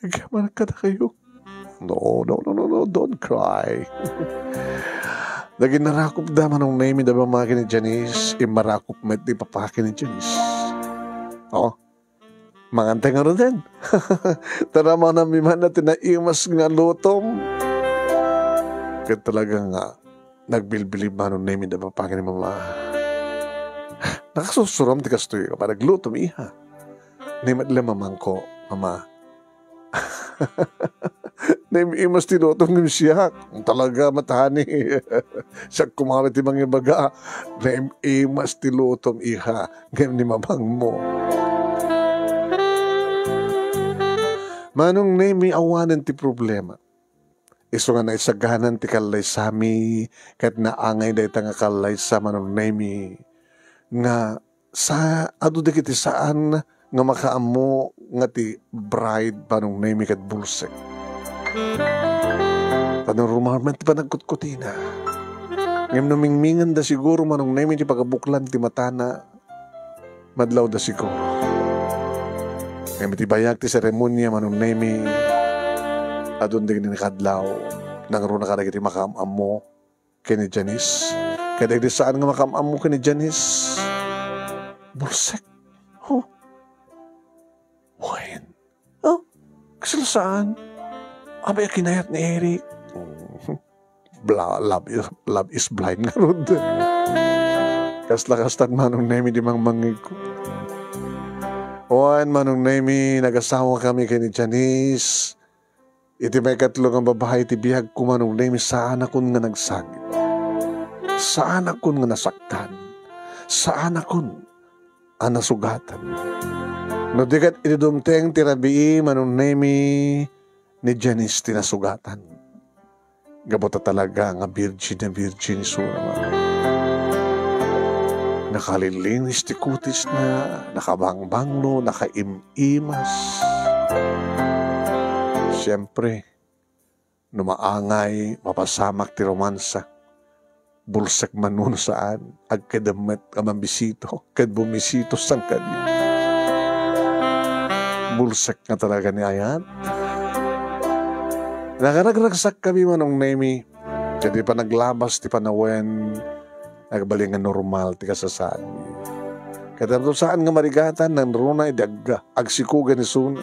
Agyaman kadakayo. No, no, no, no, no, don't cry. Dagiti narakop da Manong Nemi da mama ken ni Janice, immarakop met ti papa ken ni Janice. Oh, mangantay ngaruden. Tara, manammi man ti naimas nga lutom. Ket talaga nga, nagbilbilib Manong Nemi da papa ken ni mama. Nakasusuram ti kastoy, panaglutom, iha. Ni met la mamangko, mama. Naimas ti lutom ngem siak. Talaga, matani. Siak koma ti mangibaga. Naimas ti lutom, iha. Ngem ni mamangmo. Manong Nemi, awanen ti problema. Isu nga naisaganan ti kallaysami, ket naangay dayta nga kallaysa Manong Nemi, nga sa-, adu dagiti saan nga makaammo nga ti bride Manong Nemi ket bulsek. Panarumarman ti panagkutkutina. Ngem no mingminganda siguro Manong Nemi ti pagabuklan ti matana, madlawda siguro. Ngem iti bayag ti seremonia Manong Nemi, adun dagiti nakadlaw, nangruna kadagiti makaam-ammo ken ni Janice. Ket dagiti saan nga makaam-ammo ken ni Janice, bulsek. Oh. Wen. Oh, kasla saan? Apay a kinayat ni Eric. bla-, love is, love is blind ngarud. Kasla kastan, Manong Nemi, ti mangmangngegko. Wen, Manong Nemi, nagasawa kami ken ni Janice. Iti maikatlo nga babai ti biagko, Manong Nemi, saanakon nga nagsagit. Saanakon nga nasaktan. Saanakon a nasugatan. No di ket iti dumteng ti rabii, Manong Nemi, ni Janice ti nasugatan. Gapu ta talaga nga virgin na virgin isuna. Nakalilinis ti kutisna, nakabangbanglo, nakaim-imas. Siempre, no maangay, mapasamak ti romansa. Bulsek man wenno saan, agkedem met a mambisito ken bumisito sangkadi. Bulsek nga talaga ni ayat. Nakaragragsak kami, Manong Nemi. Ket ti panaglabas ti panawen, nagbalin nga normal ti kasasaadmi. Ket no saan nga marigatan, nangruna idi agga-, agsikogen isuna.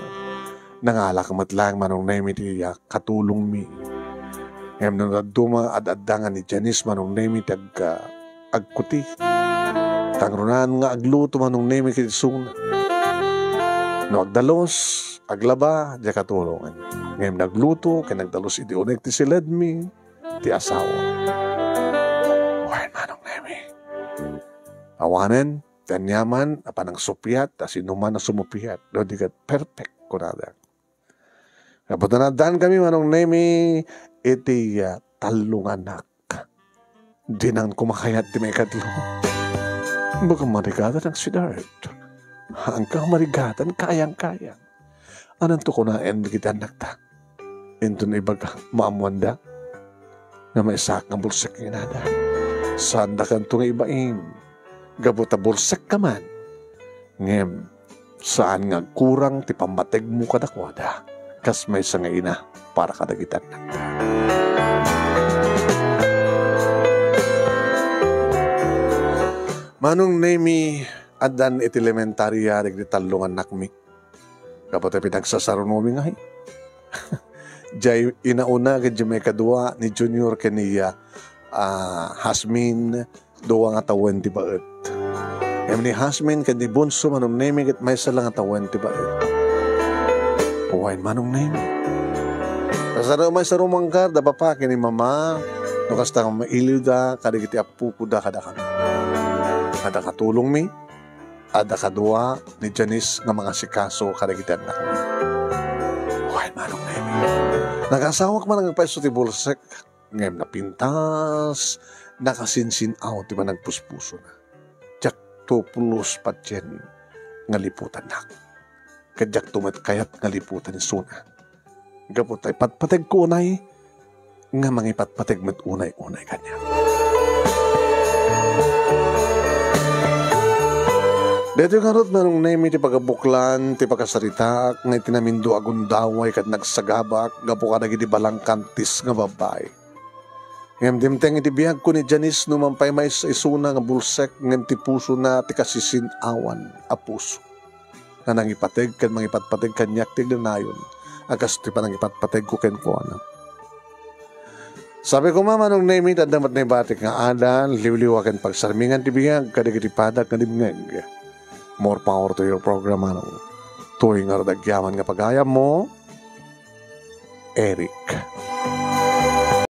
Nangalak met laeng, Manong Nemi, ti, ah, katulongmi. Ngem no dadduma, ad-adda nga ni Janice, Manong Nemi, ti agka-, agkuti. Kangrunaan nga agluto, Manong Nemi, ket isuna. No agdalus, aglaba, diak katulongen. Ngem nagluto, ken nagdalus idi unek ti siledmi, ti asawa. Wen, Manong Nemi. Awanen, ti aniaman a panangsupiat, a sinuman a sumupiat, no di ket perfect, kunada. Gapu ta naaddan kami, Manong Nemi, iti, ah, tallo nga annak. Dinan koma kayat ti maikatlo. Baga marigatan, sweetheart. Haanka marigatan, kayang-kayang. Ananto kunaen dagiti annakta? Inton ibaga, maammoanda nga maysaak nga bulsek nga inada. Saandakanto nga ibain. Gapu ta bulsekka man. Ngem, saan nga agkurang ti pammategmo kadakuada, kas maysa nga ina para kadagiti annakda. Manong Nemi, addan iti elementaria dagiti tallo nga annakmi. Gapu ta pinagsasarunomi ngay. Jay inauna ken jay maikadua ni Junior ken ni, ah, Hasmin, dua nga tawen ti baet. Ngem ni Hasmin ken ni Bunso, Manong Nemi, ket maysa la nga tawen ti baet. Wen, Manong Nemi. Kasano maysa rumangkar, da papa ken ni mama, no kasta nga mailiwda kadagiti appokoda kadakami. Adda katulongmi, adda kadua ni Janice nga mangasikaso kadagiti annakmi. Wen, Manong Nemi. Nakasawak man nga agpayso ti bulsek, ngem napintas, nakasinsin-aw ti panagpuspusona. Diakto pulos patien nga liputannak. Ket diakto met kayat nga liputan isuna. Gapu ta ipatpategko unay, nga mangipatpateg met unay-unay kaniak. Daytoy ngarud, Manong Nemi, ti pagabuklan ti pakasaritaak nga iti namindo a gundaway ket nagsagabak gapu kadagiti balangkantis nga babbai. Ngem dimteng iti biagko ni Janice no man pay maysa isuna nga bulsek ngem ti pusona ti kasisin-awan a puso nga nangipateg ken mangipatpateg kaniak ti agnanayon a kas ti panangipatpategko kenkuana. Sabi koma, Manong Nemi, adda met naibatik nga adal, liwliwa ken pagsarmingan ti biag kadagiti padak nga dimngeg. More power to your program, Manong. Toy ngarud agyaman nga pagayammo, Eri